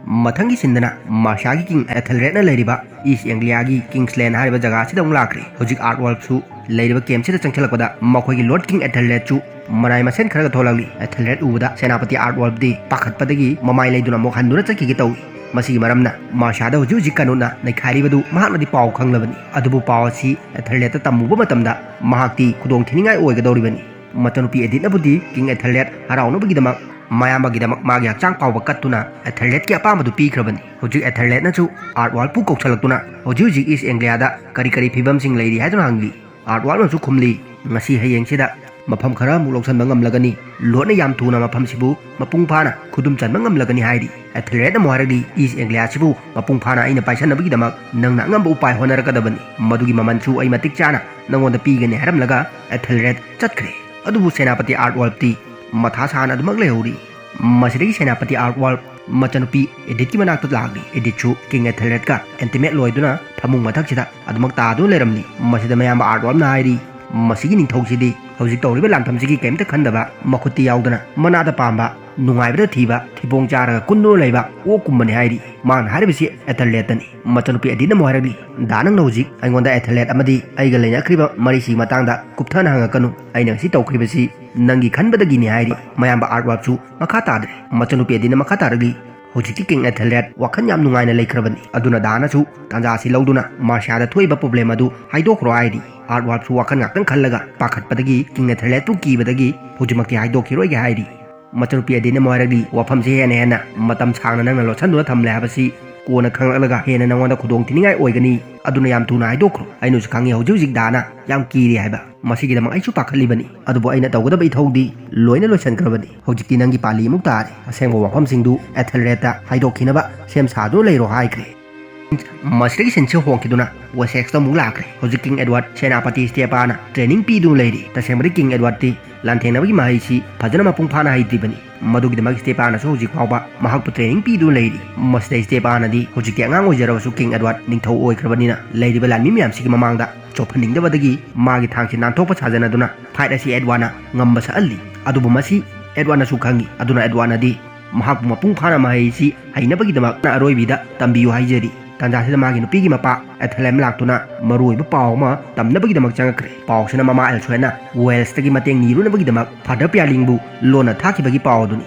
ꯃꯊꯪꯒꯤ ꯁꯤꯟꯗꯅ ꯃꯥꯔꯁꯤꯌꯥꯒꯤ ꯀꯤꯡ ꯑꯦꯊꯦꯜꯔꯦꯗꯅ ꯂꯩꯔꯤꯕ ꯏꯁ ꯑꯦꯡꯒ꯭ꯂꯤꯌꯥꯒꯤ ꯀꯤꯡꯁꯂꯦꯟ ꯍꯥꯏꯔꯤꯕ ꯖꯒꯥ ꯑꯁꯤꯗ ꯑꯃꯨꯛ ꯂꯥꯛꯈ꯭ꯔꯦ꯫ ꯍꯧꯖꯤꯛ ꯑꯥꯔꯠ ꯋꯥꯔꯜꯞꯁꯨ ꯂꯩꯔꯤꯕ ꯀꯦꯝꯞꯁꯤꯗ ꯆꯪꯁꯤꯜꯂꯛꯄꯗ ꯃꯈꯣꯏꯒꯤ ꯂꯣꯔꯗ ꯀꯤꯡ ꯑꯦꯊꯦꯜꯔꯦꯗꯁꯨ ꯃꯅꯥꯏ ꯃꯁꯦꯟ ꯈꯔꯒ ꯊꯣꯛꯂꯛꯂꯤ꯫ ꯑꯦꯊꯦꯜꯔꯦꯗ ꯎꯕꯗ ꯁꯦꯅꯥꯄꯇꯤ ꯑꯥꯔꯠ ꯋꯥꯔꯜꯞꯇꯤ ꯄꯥꯈꯠꯄꯗꯒꯤ ꯃꯃꯥꯏ ꯂꯩꯗꯨꯅ ꯑꯃꯨꯛ ꯍꯟꯗꯨꯅ ꯆꯠꯈꯤꯒꯦ ꯇꯧꯏ꯫ ꯃꯁꯤꯒꯤ ꯃꯔꯝꯅ ꯃꯥꯔꯁꯤꯌꯥꯗ ꯍꯧꯖꯤꯛ ꯍꯧꯖꯤꯛ ꯀꯅꯨꯠꯅ ꯅꯩꯈꯥꯏꯔꯤꯕꯗꯨ ꯃꯍꯥꯛꯅꯗꯤ ꯄꯥꯎ ꯈꯪꯂꯕꯅꯤ꯫ ꯑꯗꯨꯕꯨ ꯄꯥꯎ ꯑꯁꯤ ꯑꯦꯊꯦꯜꯔꯦꯗꯇ ꯇꯝꯃꯨꯕ ꯃꯇꯝꯗ ꯃꯍꯥꯛꯇꯤ ꯈꯨꯗꯣꯡ ꯊꯤꯅꯤꯡꯉꯥꯏ ꯑꯣꯏꯒꯗꯧꯔꯤꯕꯅꯤ꯫ ꯃꯆꯥꯅꯨꯄꯤ ꯑꯦꯗꯤꯠꯅꯕꯨꯗꯤ ꯀꯤꯡ ꯑꯦꯊꯦꯜꯔꯦꯗ ꯍꯔꯥꯎꯅꯕꯒꯤꯗꯃꯛ ꯃꯌꯥꯝꯕꯒꯤꯗꯃꯛ ꯃꯥꯒꯤ ꯍꯛꯆꯥꯡ ꯐꯥꯎꯕ ꯀꯠꯇꯨꯅ ꯑꯦꯊꯦꯜꯔꯦꯗꯀꯤ ꯑꯄꯥꯝꯕꯗꯨ ꯄꯤꯈ꯭ꯔꯕꯅꯤ꯫ ꯍꯧꯖꯤꯛ ꯑꯦꯊꯦꯜꯔꯦꯗꯅꯁꯨ ꯑꯥꯔꯠ ꯋꯥꯔꯜꯄꯨ ꯀꯧꯁꯜꯂꯛꯇꯨꯅ ꯍꯧꯖꯤꯛ ꯍꯧꯖꯤꯛ ꯏꯁ ꯑꯦꯡꯒ꯭ꯂꯤꯌꯥꯗ ꯀꯔꯤ ꯀꯔꯤ ꯐꯤꯕꯝꯁꯤꯡ ꯂꯩꯔꯤ ꯍꯥꯏꯗꯨꯅ ꯍꯪꯂꯤ꯫ ꯑꯥꯔꯠ ꯋꯥꯔꯜꯅꯁꯨ ꯈꯨꯝꯂꯤ, "ꯉꯁꯤ ꯍꯌꯦꯡꯁꯤꯗ ꯃꯐꯝ ꯈꯔ ꯑꯃꯨꯛ ꯂꯧꯁꯤꯟꯕ ꯉꯝꯂꯒꯅꯤ꯫ ꯂꯣꯔꯗꯅ ꯌꯥꯝ ꯊꯨꯅ ꯃꯐꯝꯁꯤꯕꯨ ꯃꯄꯨꯡ ꯐꯥꯅ ꯈꯨꯗꯨꯝ ꯆꯟꯕ ꯉꯝꯂꯒꯅꯤ" ꯍꯥꯏꯔꯤ꯫ ꯑꯦꯊꯦꯜꯔꯦꯗꯅ ꯑꯃꯨꯛ ꯍꯥꯏꯔꯛꯂꯤ, "ꯏꯁ ꯑꯦꯡꯒ꯭ꯂꯤꯌꯥꯁꯤꯕꯨ ꯃꯄꯨꯡ ꯐꯥꯅ ꯑꯩꯅ ꯄꯥꯏꯁꯟꯅꯕꯒꯤꯗꯃꯛ ꯅꯪꯅ ꯑꯉꯝꯕ ꯎꯄꯥꯏ ꯍꯣꯠꯅꯔꯛꯀꯗꯕꯅꯤ꯫ ꯃꯗꯨꯒꯤ ꯃꯃꯜꯁꯨ ꯑꯩ ꯃꯇꯤꯛ ꯆꯥꯅ ꯅꯪꯉꯣꯟꯗ ꯄꯤꯒꯅꯤ" ꯍꯥꯏꯔꯝꯂꯒ ꯑꯦꯊꯦꯜꯔꯦꯗ ꯆꯠꯈ꯭ꯔꯦ꯫ ꯑꯗꯨꯕꯨ ꯁꯦꯅꯥꯄꯇꯤ ꯑꯥꯔꯠ ꯋꯥꯔꯜꯞꯇꯤ ꯃꯊꯥ ꯁꯥꯅ ꯑꯗꯨꯃꯛ ꯂꯩꯍꯧꯔꯤ꯫ ꯃꯁꯤꯗꯒꯤ ꯁꯦꯅꯥꯄꯇꯤ ꯑꯥꯔꯠ ꯋꯥꯔꯜꯞ ꯃꯆꯥꯅꯨꯄꯤ ꯑꯦꯗꯤꯠꯀꯤ ꯃꯅꯥꯛꯇ ꯂꯥꯛꯂꯤ꯫ ꯑꯦꯗꯤꯠꯁꯨ ꯀꯤꯡ ꯑꯦꯊꯦꯜꯔꯦꯗꯀ ꯑꯦꯟꯇꯤꯃꯦꯠ ꯂꯣꯏꯗꯨꯅ ꯐꯃꯨꯡ ꯃꯊꯛꯁꯤꯗ ꯑꯗꯨꯃꯛ ꯇꯥꯗꯨꯅ ꯂꯩꯔꯝꯂꯤ꯫ ꯃꯁꯤꯗ ꯃꯌꯥꯝꯕ ꯑꯥꯔꯠ ꯋꯥꯔꯜꯞꯅ ꯍꯥꯏꯔꯤ, "ꯃꯁꯤꯒꯤ ꯅꯤꯡꯊꯧꯁꯤꯗꯤ ꯍꯧꯖꯤꯛ ꯇꯧꯔꯤꯕ ꯂꯥꯟꯐꯝꯁꯤꯒꯤ ꯀꯔꯤꯝꯇ ꯈꯟꯗꯕ, ꯃꯈꯨꯠꯇ ꯌꯥꯎꯗꯅ ꯃꯅꯥꯗ ꯄꯥꯝꯕ, ꯅꯨꯡꯉꯥꯏꯕꯗ ꯊꯤꯕ, ꯊꯤꯕꯣꯡ ꯆꯥꯔꯒ ꯀꯨꯟꯗꯨꯅ ꯂꯩꯕ ꯑꯣꯛꯀꯨꯝꯕꯅꯤ" ꯍꯥꯏꯔꯤ꯫ ꯃꯥꯅ ꯍꯥꯏꯔꯤꯕꯁꯤ ꯑꯦꯊꯦꯜꯔꯦꯗꯇꯅꯤ꯫ ꯃꯆꯥꯅꯨꯄꯤ ꯑꯦꯗꯤꯠꯅ ꯑꯃꯨꯛ ꯍꯥꯏꯔꯛꯂꯤ, "ꯗꯥ, ꯅꯪꯅ ꯍꯧꯖꯤꯛ ꯑꯩꯉꯣꯟꯗ ꯑꯦꯊꯦꯜꯔꯦꯗ ꯑꯃꯗꯤ ꯑꯩꯒ ꯂꯩꯅꯈ꯭ꯔꯤꯕ ꯃꯔꯤꯁꯤꯒꯤ ꯃꯇꯥꯡꯗ ꯀꯨꯞꯊꯅ ꯍꯪꯉꯛꯀꯅꯨ꯫ ꯑꯩꯅ ꯉꯁꯤ ꯇꯧꯈ꯭ꯔꯤꯕꯁꯤ ꯅꯪꯒꯤ ꯈꯟꯕꯗꯒꯤꯅꯤ" ꯍꯥꯏꯔꯤ꯫ ꯃꯌꯥꯝꯕ ꯑꯥꯔꯠ ꯋꯥꯔꯜꯞꯁꯨ ꯃꯈꯥ ꯇꯥꯗ꯭ꯔꯦ꯫ ꯃꯆꯥꯅꯨꯄꯤ ꯑꯗꯨꯅ ꯃꯈꯥ ꯇꯥꯔꯛꯂꯤ, "ꯍꯧꯖꯤꯛꯇꯤ ꯀꯤꯡ ꯑꯦꯊꯦꯜꯔꯦꯗ ꯋꯥꯈꯜ ꯌꯥꯝ ꯅꯨꯡꯉꯥꯏꯅ ꯂꯩꯈ꯭ꯔꯕꯅꯤ꯫ ꯑꯗꯨꯅ ꯗꯥꯅꯁꯨ ꯇꯥꯟꯖꯥ ꯑꯁꯤ ꯂꯧꯗꯨꯅ ꯃꯥꯔꯁꯤꯌꯥꯗ ꯊꯣꯛꯏꯕ ꯄ꯭ꯔꯣꯕ꯭ꯂꯦꯝ ꯑꯗꯨ ꯍꯥꯏꯗꯣꯛꯈ꯭ꯔꯣ" ꯍꯥꯏꯔꯤ꯫ ꯑꯥꯔꯠ ꯋꯥꯔꯜꯞꯁꯨ ꯋꯥꯈꯜ ꯉꯥꯛꯇꯪ ꯈꯜꯂꯒ ꯄꯥꯈꯠꯄꯗꯒꯤ ꯀꯤꯡ ꯑꯦꯊꯦꯜꯔꯦꯗꯄꯨ ꯀꯤꯕꯗꯒꯤ ꯍꯧꯖꯤꯛꯃꯛꯇꯤ ꯍꯥꯏꯗꯣꯛꯈꯤꯔꯣꯏꯒꯦ ꯍꯥꯏꯔꯤ꯫ ꯃꯆꯥꯅꯨꯄꯤ ꯑꯗꯨꯅ ꯑꯃꯨꯛ ꯍꯥꯏꯔꯛꯂꯤ, "ꯋꯥꯐꯝꯁꯤ ꯍꯦꯟꯅ ꯍꯦꯟꯅ ꯃꯇꯝ ꯁꯥꯡꯅ ꯅꯪꯅ ꯂꯣꯠꯁꯤꯟꯗꯨꯅ ꯊꯝꯂꯦ ꯍꯥꯏꯕꯁꯤ ꯀꯣꯟꯅ ꯈꯪꯂꯛꯂꯒ ꯍꯦꯟꯅ ꯅꯉꯣꯟꯗ ꯈꯨꯗꯣꯡ ꯊꯤꯅꯤꯡꯉꯥꯏ ꯑꯣꯏꯒꯅꯤ꯫ ꯑꯗꯨꯅ ꯌꯥꯝ ꯊꯨꯅ ꯍꯥꯏꯗꯣꯛꯈ꯭ꯔꯣ꯫ ꯑꯩꯅꯁꯨ ꯈꯪꯉꯤ ꯍꯧꯖꯤꯛ ꯍꯧꯖꯤꯛ ꯗꯥꯅ ꯌꯥꯝ ꯀꯤꯔꯤ ꯍꯥꯏꯕ꯫ ꯃꯁꯤꯒꯤꯗꯃꯛ ꯑꯩꯁꯨ ꯄꯥꯈꯠꯂꯤꯕꯅꯤ꯫ ꯑꯗꯨꯕꯨ ꯑꯩꯅ ꯇꯧꯒꯗꯕ ꯏꯊꯧꯗꯤ ꯂꯣꯏꯅ ꯂꯣꯏꯁꯤꯟꯈ꯭ꯔꯕꯅꯤ꯫ ꯍꯧꯖꯤꯛꯇꯤ ꯅꯪꯒꯤ ꯄꯥꯜꯂꯤ ꯑꯃꯨꯛ ꯇꯥꯔꯦ꯫ ꯑꯁꯦꯡꯕ ꯋꯥꯐꯝꯁꯤꯡꯗꯨ ꯑꯦꯊꯦꯜꯔꯦꯗꯇ ꯍꯥꯏꯗꯣꯛꯈꯤꯅꯕ ꯁꯦꯝ ꯁꯥꯗꯨꯅ ꯂꯩꯔꯣ ꯍꯥꯏꯈ꯭ꯔꯦ꯫ ꯃꯁꯤꯗꯒꯤ ꯁꯤꯟꯁꯤ ꯍꯣꯡꯈꯤꯗꯨꯅ ꯋꯦꯁꯦꯛꯁꯇ ꯑꯃꯨꯛ ꯂꯥꯛꯈ꯭ꯔꯦ꯫ ꯍꯧꯖꯤꯛ ꯀꯤꯡ ꯑꯦꯗꯋꯥꯔꯗ ꯁꯦꯅꯥꯄꯇꯤ ꯁ꯭ꯇꯦꯄꯥꯅ ꯇ꯭ꯔꯦꯅꯤꯡ ꯄꯤꯗꯨꯅ ꯂꯩꯔꯤ꯫ ꯇꯁꯦꯡꯕꯗꯤ ꯀꯤꯡ ꯑꯦꯗꯋꯥꯔꯗꯇꯤ ꯂꯥꯟꯊꯦꯡꯅꯕꯒꯤ ꯃꯍꯩꯁꯤ ꯐꯖꯅ ꯃꯄꯨꯡ ꯐꯥꯅ ꯍꯩꯇ꯭ꯔꯤꯕꯅꯤ꯫ ꯃꯗꯨꯒꯤꯗꯃꯛ ꯁ꯭ꯇꯦꯄꯥꯅꯁꯨ ꯍꯧꯖꯤꯛ ꯐꯥꯎꯕ ꯃꯍꯥꯛꯄꯨ ꯇ꯭ꯔꯦꯅꯤꯡ ꯄꯤꯗꯨꯅ ꯂꯩꯔꯤ꯫ ꯃꯁꯤꯗ ꯁ꯭ꯇꯦꯄꯥꯅꯗꯤ ꯍꯧꯖꯤꯛꯇꯤ ꯑꯉꯥꯡ ꯑꯣꯏꯖꯔꯕꯁꯨ ꯀꯤꯡ ꯑꯦꯗꯋꯥꯔꯗ ꯅꯤꯡꯊꯧ ꯑꯣꯏꯈ꯭ꯔꯕꯅꯤꯅ ꯂꯩꯔꯤꯕ ꯂꯥꯟꯃꯤ ꯃꯌꯥꯝꯁꯤꯒꯤ ꯃꯃꯥꯡꯗ ꯆꯣꯞꯍꯟꯅꯤꯡꯗꯕꯗꯒꯤ ꯃꯥꯒꯤ ꯊꯥꯡꯁꯤ ꯅꯥꯟꯊꯣꯛꯄ ꯁꯥꯖꯅꯗꯨꯅ ꯐꯥꯏꯠ ꯑꯁꯤ ꯑꯦꯗꯋꯥꯔꯗꯅ ꯉꯝꯕ ꯁꯛꯍꯜꯂꯤ꯫ ꯑꯗꯨꯕꯨ ꯃꯁꯤ ꯑꯦꯗꯋꯥꯔꯗꯅꯁꯨ ꯈꯪꯏ꯫ ꯑꯗꯨꯅ ꯑꯦꯗꯋꯥꯔꯗꯅꯗꯤ ꯃꯍꯥꯛꯄꯨ ꯃꯄꯨꯡ ꯐꯥꯅ ꯃꯍꯩꯁꯤ ꯍꯩꯅꯕꯒꯤꯗꯃꯛ ꯑꯔꯣꯏꯕꯤꯗ ꯇꯝꯕꯤꯌꯨ ꯍꯥꯏꯖꯔꯤ꯫ ꯇꯥꯟꯖꯥꯁꯤꯗ ꯃꯥꯒꯤ ꯅꯨꯄꯤꯒꯤ ꯃꯄꯥ ꯑꯦꯊꯦꯂꯦꯝ ꯂꯥꯛꯇꯨꯅ ꯃꯔꯨꯑꯣꯏꯕ ꯄꯥꯎ ꯑꯃ ꯇꯝꯅꯕꯒꯤꯗꯃꯛ ꯆꯪꯉꯛꯈ꯭ꯔꯦ꯫ ꯄꯥꯎꯁꯤꯅ ꯃꯃꯥ ꯑꯦꯜꯁꯣꯏꯅ ꯋꯦꯜꯁꯇꯒꯤ ꯃꯇꯦꯡ ꯅꯤꯔꯨꯅꯕꯒꯤꯗꯃꯛ ꯐꯥꯗꯔ ꯄꯤꯌꯥꯂꯤꯡꯕꯨ ꯂꯣꯟꯅ ꯊꯥꯈꯤꯕꯒꯤ ꯄꯥꯎ ꯑꯗꯨꯅꯤ꯫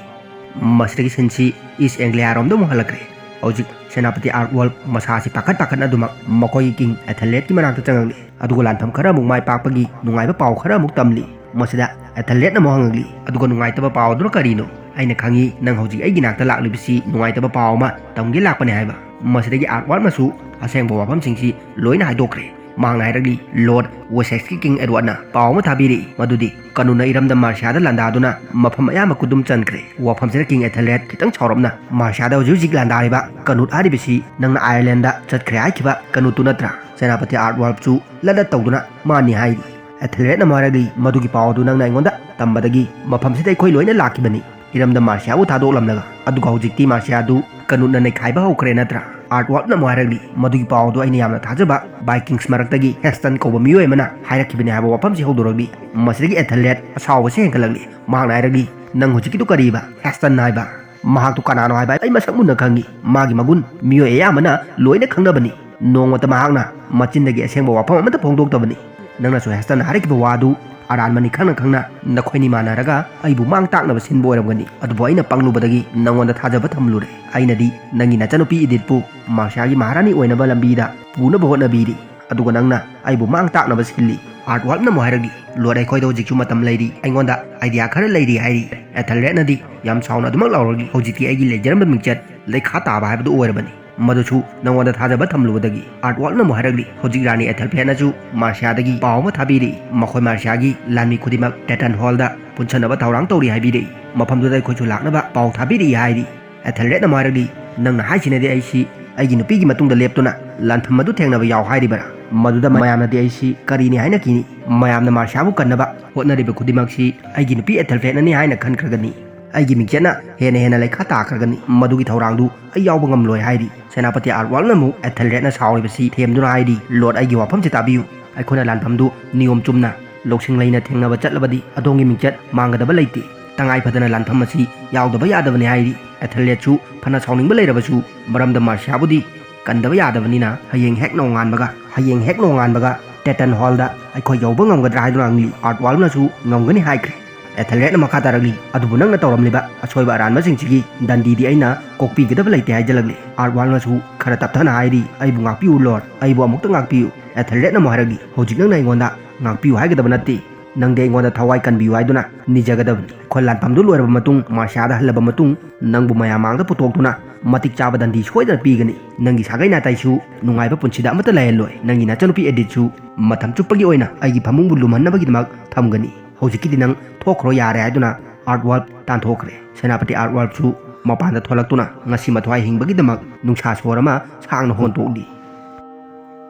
ꯃꯁꯤꯗꯒꯤ ꯁꯤꯟꯁꯤ ꯏꯁ ꯑꯦꯡꯒ꯭ꯂꯤꯌꯥꯔꯣꯝꯗ ꯑꯃꯨꯛ ꯍꯜꯂꯛꯈ꯭ꯔꯦ꯫ ꯍꯧꯖꯤꯛ ꯁꯦꯅꯥꯄꯇꯤ ꯑꯥꯔꯠꯋꯥꯜ ꯃꯁꯥꯁꯤ ꯄꯥꯈꯠ ꯄꯥꯈꯠꯅ ꯑꯗꯨꯃꯛ ꯃꯈꯣꯏꯒꯤ ꯀꯤꯡ ꯑꯦꯊꯦꯂꯦꯠꯀꯤ ꯃꯅꯥꯛꯇ ꯆꯪꯉꯛꯂꯤ꯫ ꯑꯗꯨꯒ ꯂꯥꯟꯐꯝ ꯈꯔ ꯑꯃꯨꯛ ꯃꯥꯏ ꯄꯥꯛꯄꯒꯤ ꯅꯨꯡꯉꯥꯏꯕ ꯄꯥꯎ ꯈꯔ ꯑꯃꯨꯛ ꯇꯝꯂꯤ꯫ ꯃꯁꯤꯗ ꯑꯦꯊꯦꯂꯦꯠꯅ ꯑꯃꯨꯛ ꯍꯪꯉꯛꯂꯤ, "ꯑꯗꯨꯒ ꯅꯨꯡꯉꯥꯏꯇꯕ ꯄꯥꯎ ꯑꯗꯨꯅ ꯀꯔꯤꯅꯣ? ꯑꯩꯅ ꯈꯪꯏ ꯅꯪ ꯍꯧꯖꯤꯛ ꯑꯩꯒꯤ ꯅꯥꯛꯇ ꯂꯥꯛꯂꯤꯕꯁꯤ ꯅꯨꯡꯉꯥꯏꯇꯕ ꯄꯥꯎ ꯑꯃ ꯇꯝꯒꯦ ꯂꯥꯛꯄꯅꯦ" ꯍꯥꯏꯕ꯫ ꯃꯁꯤꯗꯒꯤ ꯑꯥꯔꯠꯋꯥꯜꯅꯁꯨ ꯑꯁꯦꯡꯕ ꯋꯥꯐꯝꯁꯤꯡꯁꯤ ꯂꯣꯏꯅ ꯍꯥꯏꯗꯣꯛꯈ꯭ꯔꯦ꯫ ꯃꯍꯥꯛꯅ ꯍꯥꯏꯔꯛꯂꯤ, "ꯂꯣꯔꯗ ꯋꯦꯁꯦꯛꯁꯀꯤ ꯀꯤꯡ ꯑꯦꯗꯋꯥꯔꯗꯅ ꯄꯥꯎ ꯑꯃ ꯊꯥꯕꯤꯔꯛꯏ, ꯃꯗꯨꯗꯤ ꯀꯅꯨꯠꯅ ꯏꯔꯝꯗꯝ ꯃꯥꯔꯁꯤꯌꯥꯗ ꯂꯥꯟꯗꯥꯗꯨꯅ ꯃꯐꯝ ꯑꯌꯥꯝꯕ ꯈꯨꯗꯨꯝ ꯆꯟꯈ꯭ꯔꯦ꯫" ꯋꯥꯐꯝꯁꯤꯅ ꯀꯤꯡ ꯑꯦꯊꯦꯂꯦꯠ ꯈꯤꯇꯪ ꯁꯥꯎꯔꯞꯅ, "ꯃꯥꯔꯁꯤꯌꯥꯗ ꯍꯧꯖꯤꯛ ꯍꯧꯖꯤꯛ ꯂꯥꯟꯗꯥꯔꯤꯕ ꯀꯅꯨꯠ ꯍꯥꯏꯔꯤꯕꯁꯤ ꯅꯪꯅ ꯑꯥꯌꯔꯂꯦꯟꯗ ꯆꯠꯈ꯭ꯔꯦ ꯍꯥꯏꯈꯤꯕ ꯀꯅꯨꯠꯇꯨ ꯅꯠꯇ꯭ꯔꯥ?" ꯁꯦꯅꯥꯄꯇꯤ ꯑꯥꯔꯠꯋꯥꯜꯁꯨ ꯂꯠ ꯂꯠ ꯇꯧꯗꯨꯅ, "ꯃꯥꯅꯤ" ꯍꯥꯏꯔꯤ꯫ ꯑꯦꯊꯦꯂꯦꯠꯅ ꯑꯃꯨꯛ ꯍꯥꯏꯔꯛꯂꯤ, "ꯃꯗꯨꯒꯤ ꯄꯥꯎ ꯑꯗꯨ ꯅꯪꯅ ꯑꯩꯉꯣꯟꯗ ꯇꯝꯕꯗꯒꯤ ꯃꯐꯝꯁꯤꯗ ꯑꯩꯈꯣꯏ ꯂꯣꯏꯅ ꯂꯥꯛꯈꯤꯕꯅꯤ, ꯏꯔꯝꯗꯝ ꯃꯥꯔꯁꯤꯌꯥꯕꯨ ꯊꯥꯗꯣꯛꯂꯝꯂꯒ꯫ ꯑꯗꯨꯒ ꯍꯧꯖꯤꯛꯇꯤ ꯃꯥꯔꯁꯤꯌꯥꯗꯨ ꯀꯅꯨꯠꯅ ꯅꯩꯈꯥꯏꯕ ꯍꯧꯈ꯭ꯔꯦ ꯅꯠꯇ꯭ꯔꯥ?" ꯑꯥꯔꯠꯋꯥꯜꯅ ꯑꯃꯨꯛ ꯍꯥꯏꯔꯛꯂꯤ, "ꯃꯗꯨꯒꯤ ꯄꯥꯎ ꯑꯗꯨ ꯑꯩꯅ ꯌꯥꯝꯅ ꯊꯥꯖꯕ ꯚꯥꯏꯀꯤꯡꯁ ꯃꯔꯛꯇꯒꯤ ꯍꯦꯁꯇꯟ ꯀꯧꯕ ꯃꯤꯑꯣꯏ ꯑꯃꯅ ꯍꯥꯏꯔꯛꯈꯤꯕꯅꯤ" ꯍꯥꯏꯕ ꯋꯥꯐꯝꯁꯤ ꯍꯧꯗꯣꯔꯛꯂꯤ꯫ ꯃꯁꯤꯗꯒꯤ ꯑꯦꯊꯦꯂꯦꯠ ꯑꯁꯥꯎꯕꯁꯤ ꯍꯦꯟꯒꯠꯂꯛꯂꯤ꯫ ꯃꯍꯥꯛꯅ ꯍꯥꯏꯔꯛꯂꯤ, "ꯅꯪ ꯍꯧꯖꯤꯛꯀꯤꯗꯨ ꯀꯔꯤꯕ? ꯍꯦꯁꯇꯟ ꯍꯥꯏꯕ? ꯃꯍꯥꯛꯇꯨ ꯀꯅꯥꯅꯣ ꯍꯥꯏꯕ ꯑꯩ ꯃꯁꯛ ꯃꯨꯟꯅ ꯈꯪꯏ꯫ ꯃꯥꯒꯤ ꯃꯒꯨꯟ ꯃꯤꯑꯣꯏ ꯑꯌꯥꯝꯕꯅ ꯂꯣꯏꯅ ꯈꯪꯅꯕꯅꯤ꯫ ꯅꯣꯡꯃꯇ ꯃꯍꯥꯛꯅ ꯃꯆꯤꯟꯗꯒꯤ ꯑꯁꯦꯡꯕ ꯋꯥꯐꯝ ꯑꯃꯠꯇ ꯐꯣꯡꯗꯣꯛꯇꯕꯅꯤ꯫ ꯅꯪꯅꯁꯨ ꯍꯦꯁꯇꯟ ꯍꯥꯏꯔꯛꯈꯤꯕ ꯋꯥꯗꯨ ꯑꯔꯥꯟꯕꯅꯤ ꯈꯪꯅ ꯈꯪꯅ ꯅꯈꯣꯏꯅꯤ ꯃꯥꯟꯅꯔꯒ ꯑꯩꯕꯨ ꯃꯥꯡ ꯇꯥꯛꯅꯕ ꯁꯤꯟꯕ ꯑꯣꯏꯔꯝꯒꯅꯤ꯫ ꯑꯗꯨꯕꯨ ꯑꯩꯅ ꯄꯪꯂꯨꯕꯗꯒꯤ ꯅꯪꯉꯣꯟꯗ ꯊꯥꯖꯕ ꯊꯝꯂꯨꯔꯦ꯫ ꯑꯩꯅꯗꯤ ꯅꯪꯒꯤ ꯅꯆꯟꯅꯨꯄꯤ ꯏꯗꯤꯠꯄꯨ ꯃꯥꯔꯁꯤꯌꯥꯒꯤ ꯃꯍꯥꯔꯥꯅꯤ ꯑꯣꯏꯅꯕ ꯂꯝꯕꯤꯗ ꯄꯨꯅꯕ ꯍꯣꯠꯅꯕꯤꯔꯤ꯫ ꯑꯗꯨꯒ ꯅꯪꯅ ꯑꯩꯕꯨ ꯃꯥꯡ ꯇꯥꯛꯅꯕ ꯁꯤꯜꯂꯤ꯫" ꯑꯥꯔꯠꯋꯥꯜꯅ ꯑꯃꯨꯛ ꯍꯥꯏꯔꯛꯂꯤ, "ꯂꯣꯔꯗ, ꯑꯩꯈꯣꯏꯗ ꯍꯧꯖꯤꯛꯁꯨ ꯃꯇꯝ ꯂꯩꯔꯤ꯫ ꯑꯩꯉꯣꯟꯗ ꯑꯥꯏꯗꯤꯌꯥ ꯈꯔ ꯂꯩꯔꯤ" ꯍꯥꯏꯔꯤ꯫ ꯑꯦꯊꯦꯜꯔꯦꯗꯅꯗꯤ ꯌꯥꯝ ꯁꯥꯎꯅ ꯑꯗꯨꯃꯛ ꯂꯥꯎꯔꯛꯂꯤ, "ꯍꯧꯖꯤꯛꯇꯤ ꯑꯩꯒꯤ ꯂꯩꯖꯔꯝꯕ ꯃꯤꯡꯆꯠ ꯂꯩꯈꯥ ꯇꯥꯕ ꯍꯥꯏꯕꯗꯨ ꯑꯣꯏꯔꯕꯅꯤ꯫ ꯃꯗꯨꯁꯨ ꯅꯉꯣꯟꯗ ꯊꯥꯖꯕ ꯊꯝꯂꯨꯕꯗꯒꯤ꯫ ꯑꯥꯔꯠꯋꯥꯜꯅ ꯑꯃꯨꯛ ꯍꯥꯏꯔꯛꯂꯤ, ꯍꯧꯖꯤꯛ ꯔꯥꯅꯤ ꯑꯦꯊꯦꯜꯐ꯭ꯂꯦꯠꯅꯁꯨ ꯃꯥꯔꯁꯤꯌꯥꯗꯒꯤ ꯄꯥꯎ ꯑꯃ ꯊꯥꯕꯤꯔꯛꯏ꯫ ꯃꯈꯣꯏ ꯃꯥꯔꯁꯤꯌꯥꯒꯤ ꯂꯥꯟꯃꯤ ꯈꯨꯗꯤꯡꯃꯛ ꯇꯦꯇꯟ ꯍꯣꯜꯗ ꯄꯨꯟꯁꯟꯅꯕ ꯊꯧꯔꯥꯡ ꯇꯧꯔꯤ ꯍꯥꯏꯕꯤꯔꯛꯏ꯫ ꯃꯐꯝꯗꯨꯗ ꯑꯩꯈꯣꯏꯁꯨ ꯂꯥꯛꯅꯕ ꯄꯥꯎ ꯊꯥꯕꯤꯔꯛꯏ ꯍꯥꯏꯔꯤ꯫ ꯑꯦꯊꯦꯜꯔꯦꯗꯅ ꯑꯃꯨꯛ ꯍꯥꯏꯔꯛꯂꯤ, ꯅꯪꯅ ꯍꯥꯏꯁꯤꯅꯗꯤ ꯑꯩꯁꯤ ꯑꯩꯒꯤ ꯅꯨꯄꯤꯒꯤ ꯃꯇꯨꯡꯗ ꯂꯦꯞꯇꯨꯅ ꯂꯥꯟꯐꯝ ꯑꯗꯨ ꯊꯦꯡꯅꯕ ꯌꯥꯎ ꯍꯥꯏꯔꯤꯕꯔꯥ? ꯃꯗꯨꯗ ꯃꯌꯥꯝꯅꯗꯤ ꯑꯩꯁꯤ ꯀꯔꯤꯅꯤ ꯍꯥꯏꯅ ꯀꯤꯅꯤ? ꯃꯌꯥꯝꯅ ꯃꯥꯔꯁꯤꯌꯥꯕꯨ ꯀꯟꯅꯕ ꯍꯣꯠꯅꯔꯤꯕ ꯈꯨꯗꯤꯡꯃꯛꯁꯤ ꯑꯩꯒꯤ ꯅꯨꯄꯤ ꯑꯦꯊꯦꯜꯐ꯭ꯂꯦꯠꯅꯅꯤ ꯍꯥꯏꯅ ꯈꯟꯈ꯭ꯔꯒꯅꯤ꯫ ꯑꯩꯒꯤ ꯃꯤꯡꯆꯠꯅ ꯍꯦꯟꯅ ꯍꯦꯟꯅ ꯂꯩꯈꯥ ꯇꯥꯈ꯭ꯔꯒꯅꯤ꯫ ꯃꯗꯨꯒꯤ ꯊꯧꯔꯥꯡꯗꯨ ꯑꯩ ꯌꯥꯎꯕ ꯉꯝꯂꯣꯏ ꯍꯥꯏꯔꯤ꯫ ꯁꯦꯅꯥꯄꯇꯤ ꯑꯥꯔꯠꯋꯥꯜꯅ ꯑꯃꯨꯛ ꯑꯦꯊꯦꯜꯔꯦꯗꯅ ꯁꯥꯎꯔꯤꯕꯁꯤ ꯊꯦꯝꯗꯨꯅ ꯍꯥꯏꯔꯤ, ꯂꯣꯔꯗ, ꯑꯩꯒꯤ ꯋꯥꯐꯝꯁꯤ ꯇꯥꯕꯤꯌꯨ꯫ ꯑꯩꯈꯣꯏꯅ ꯂꯥꯟꯐꯝꯗꯨ ꯅꯤꯌꯣꯝ ꯆꯨꯝꯅ ꯂꯧꯁꯤꯡ ꯂꯩꯅ ꯊꯦꯡꯅꯕ ꯆꯠꯂꯕꯗꯤ ꯑꯗꯣꯝꯒꯤ ꯃꯤꯡꯆꯠ ꯃꯥꯡꯒꯗꯕ ꯂꯩꯇꯦ꯫ ꯇꯉꯥꯏ ꯐꯗꯅ ꯂꯥꯟꯐꯝ ꯑꯁꯤ ꯌꯥꯎꯗꯕ ꯌꯥꯗꯕꯅꯤ ꯍꯥꯏꯔꯤ꯫ ꯑꯦꯊꯦꯜꯔꯦꯗꯁꯨ ꯐꯅ ꯁꯥꯎꯅꯤꯡꯕ ꯂꯩꯔꯕꯁꯨ, ꯃꯔꯝꯗ ꯃꯥꯔꯁꯤꯌꯥꯕꯨꯗꯤ ꯀꯟꯗꯕ ꯌꯥꯗꯕꯅꯤꯅ, ꯍꯌꯦꯡ ꯍꯦꯛ ꯅꯣꯡꯉꯥꯟꯕꯒ, ꯍꯌꯦꯡ ꯍꯦꯛ ꯅꯣꯡꯉꯥꯟꯕꯒ ꯇꯦꯇꯟ ꯍꯣꯜꯗ ꯑꯩꯈꯣꯏ ꯌꯧꯕ ꯉꯝꯒꯗ꯭ꯔꯥ ꯍꯥꯏꯗꯨꯅ ꯍꯪꯂꯤ꯫ ꯑꯥꯔꯠꯋꯥꯜꯅꯁꯨ ꯉꯝꯒꯅꯤ ꯍꯥꯏꯈ꯭ꯔꯦ꯫ ꯑꯦꯊꯦꯜꯔꯦꯗꯅ ꯃꯈꯥ ꯇꯥꯔꯛꯂꯤ, ꯑꯗꯨꯕꯨ ꯅꯪꯅ ꯇꯧꯔꯝꯂꯤꯕ ꯑꯁꯣꯏꯕ ꯑꯔꯥꯟꯕꯁꯤꯡꯁꯤꯒꯤ ꯗꯟꯗꯤꯗꯤ ꯑꯩꯅ ꯀꯣꯛꯄꯤꯒꯗꯕ ꯂꯩꯇꯦ ꯍꯥꯏꯖꯜꯂꯛꯂꯤ꯫ ꯑꯥꯔꯠꯋꯥꯜꯅꯁꯨ ꯈꯔ ꯇꯞꯊꯅ ꯍꯥꯏꯔꯤ, ꯑꯩꯕꯨ ꯉꯥꯛꯄꯤꯌꯨ ꯂꯣꯔꯗ, ꯑꯩꯕꯨ ꯑꯃꯨꯛꯇ ꯉꯥꯛꯄꯤꯌꯨ꯫ ꯑꯦꯊꯦꯜꯔꯦꯗꯅ ꯑꯃꯨꯛ ꯍꯥꯏꯔꯛꯂꯤ, ꯍꯧꯖꯤꯛ ꯅꯪꯅ ꯑꯩꯉꯣꯟꯗ ꯉꯥꯛꯄꯤꯌꯨ ꯍꯥꯏꯒꯗꯕ ꯅꯠꯇꯦ, ꯅꯪꯗꯤ ꯑꯩꯉꯣꯟꯗ ꯊꯋꯥꯏ ꯀꯟꯕꯤꯌꯨ ꯍꯥꯏꯗꯨꯅ ꯅꯤꯖꯒꯗꯕꯅꯤ꯫ ꯑꯩꯈꯣꯏ ꯂꯥꯟꯐꯝꯗꯨ ꯂꯣꯏꯔꯕ ꯃꯇꯨꯡ, ꯃꯥꯔꯁꯤꯌꯥꯗ ꯍꯜꯂꯕ ꯃꯇꯨꯡ, ꯅꯪꯕꯨ ꯃꯌꯥꯝ ꯃꯥꯡꯗ ꯄꯨꯊꯣꯛꯇꯨꯅ ꯃꯇꯤꯛ ꯆꯥꯕ ꯗꯟꯗꯤ ꯁꯣꯏꯗꯅ ꯄꯤꯒꯅꯤ꯫ ꯅꯪꯒꯤ ꯁꯥꯒꯩ ꯅꯥꯇꯩꯁꯨ ꯅꯨꯡꯉꯥꯏꯕ ꯄꯨꯟꯁꯤꯗ ꯑꯃꯠꯇ ꯂꯩꯍꯜꯂꯣꯏ꯫ ꯅꯪꯒꯤ ꯅꯆꯟꯅꯨꯄꯤ ꯑꯦꯗꯤꯠꯁꯨ ꯃꯇꯝ ꯆꯨꯞꯄꯒꯤ ꯑꯣꯏꯅ ꯑꯩꯒꯤ ꯐꯃꯨꯡꯕꯨ ꯂꯨꯝꯍꯟꯅꯕꯒꯤꯗꯃꯛ ꯊꯝꯒꯅꯤ꯫ ꯍꯧꯖꯤꯛꯀꯤꯗꯤ ꯅꯪ ꯊꯣꯛꯈ꯭ꯔꯣ ꯌꯥꯔꯦ ꯍꯥꯏꯗꯨꯅ ꯑꯥꯔꯠꯋꯥꯜ ꯇꯥꯟꯊꯣꯛꯈ꯭ꯔꯦ꯫ ꯁꯦꯅꯥꯄꯇꯤ ꯑꯥꯔꯠꯋꯥꯜꯁꯨ ꯃꯄꯥꯟꯗ ꯊꯣꯛꯂꯛꯇꯨꯅ ꯉꯁꯤ ꯃꯊ꯭ꯋꯥꯏ ꯍꯤꯡꯕꯒꯤꯗꯃꯛ ꯅꯨꯡꯁꯥ ꯁꯣꯔ ꯑꯃ ꯁꯥꯡꯅ ꯍꯣꯟꯗꯣꯛꯂꯤ꯫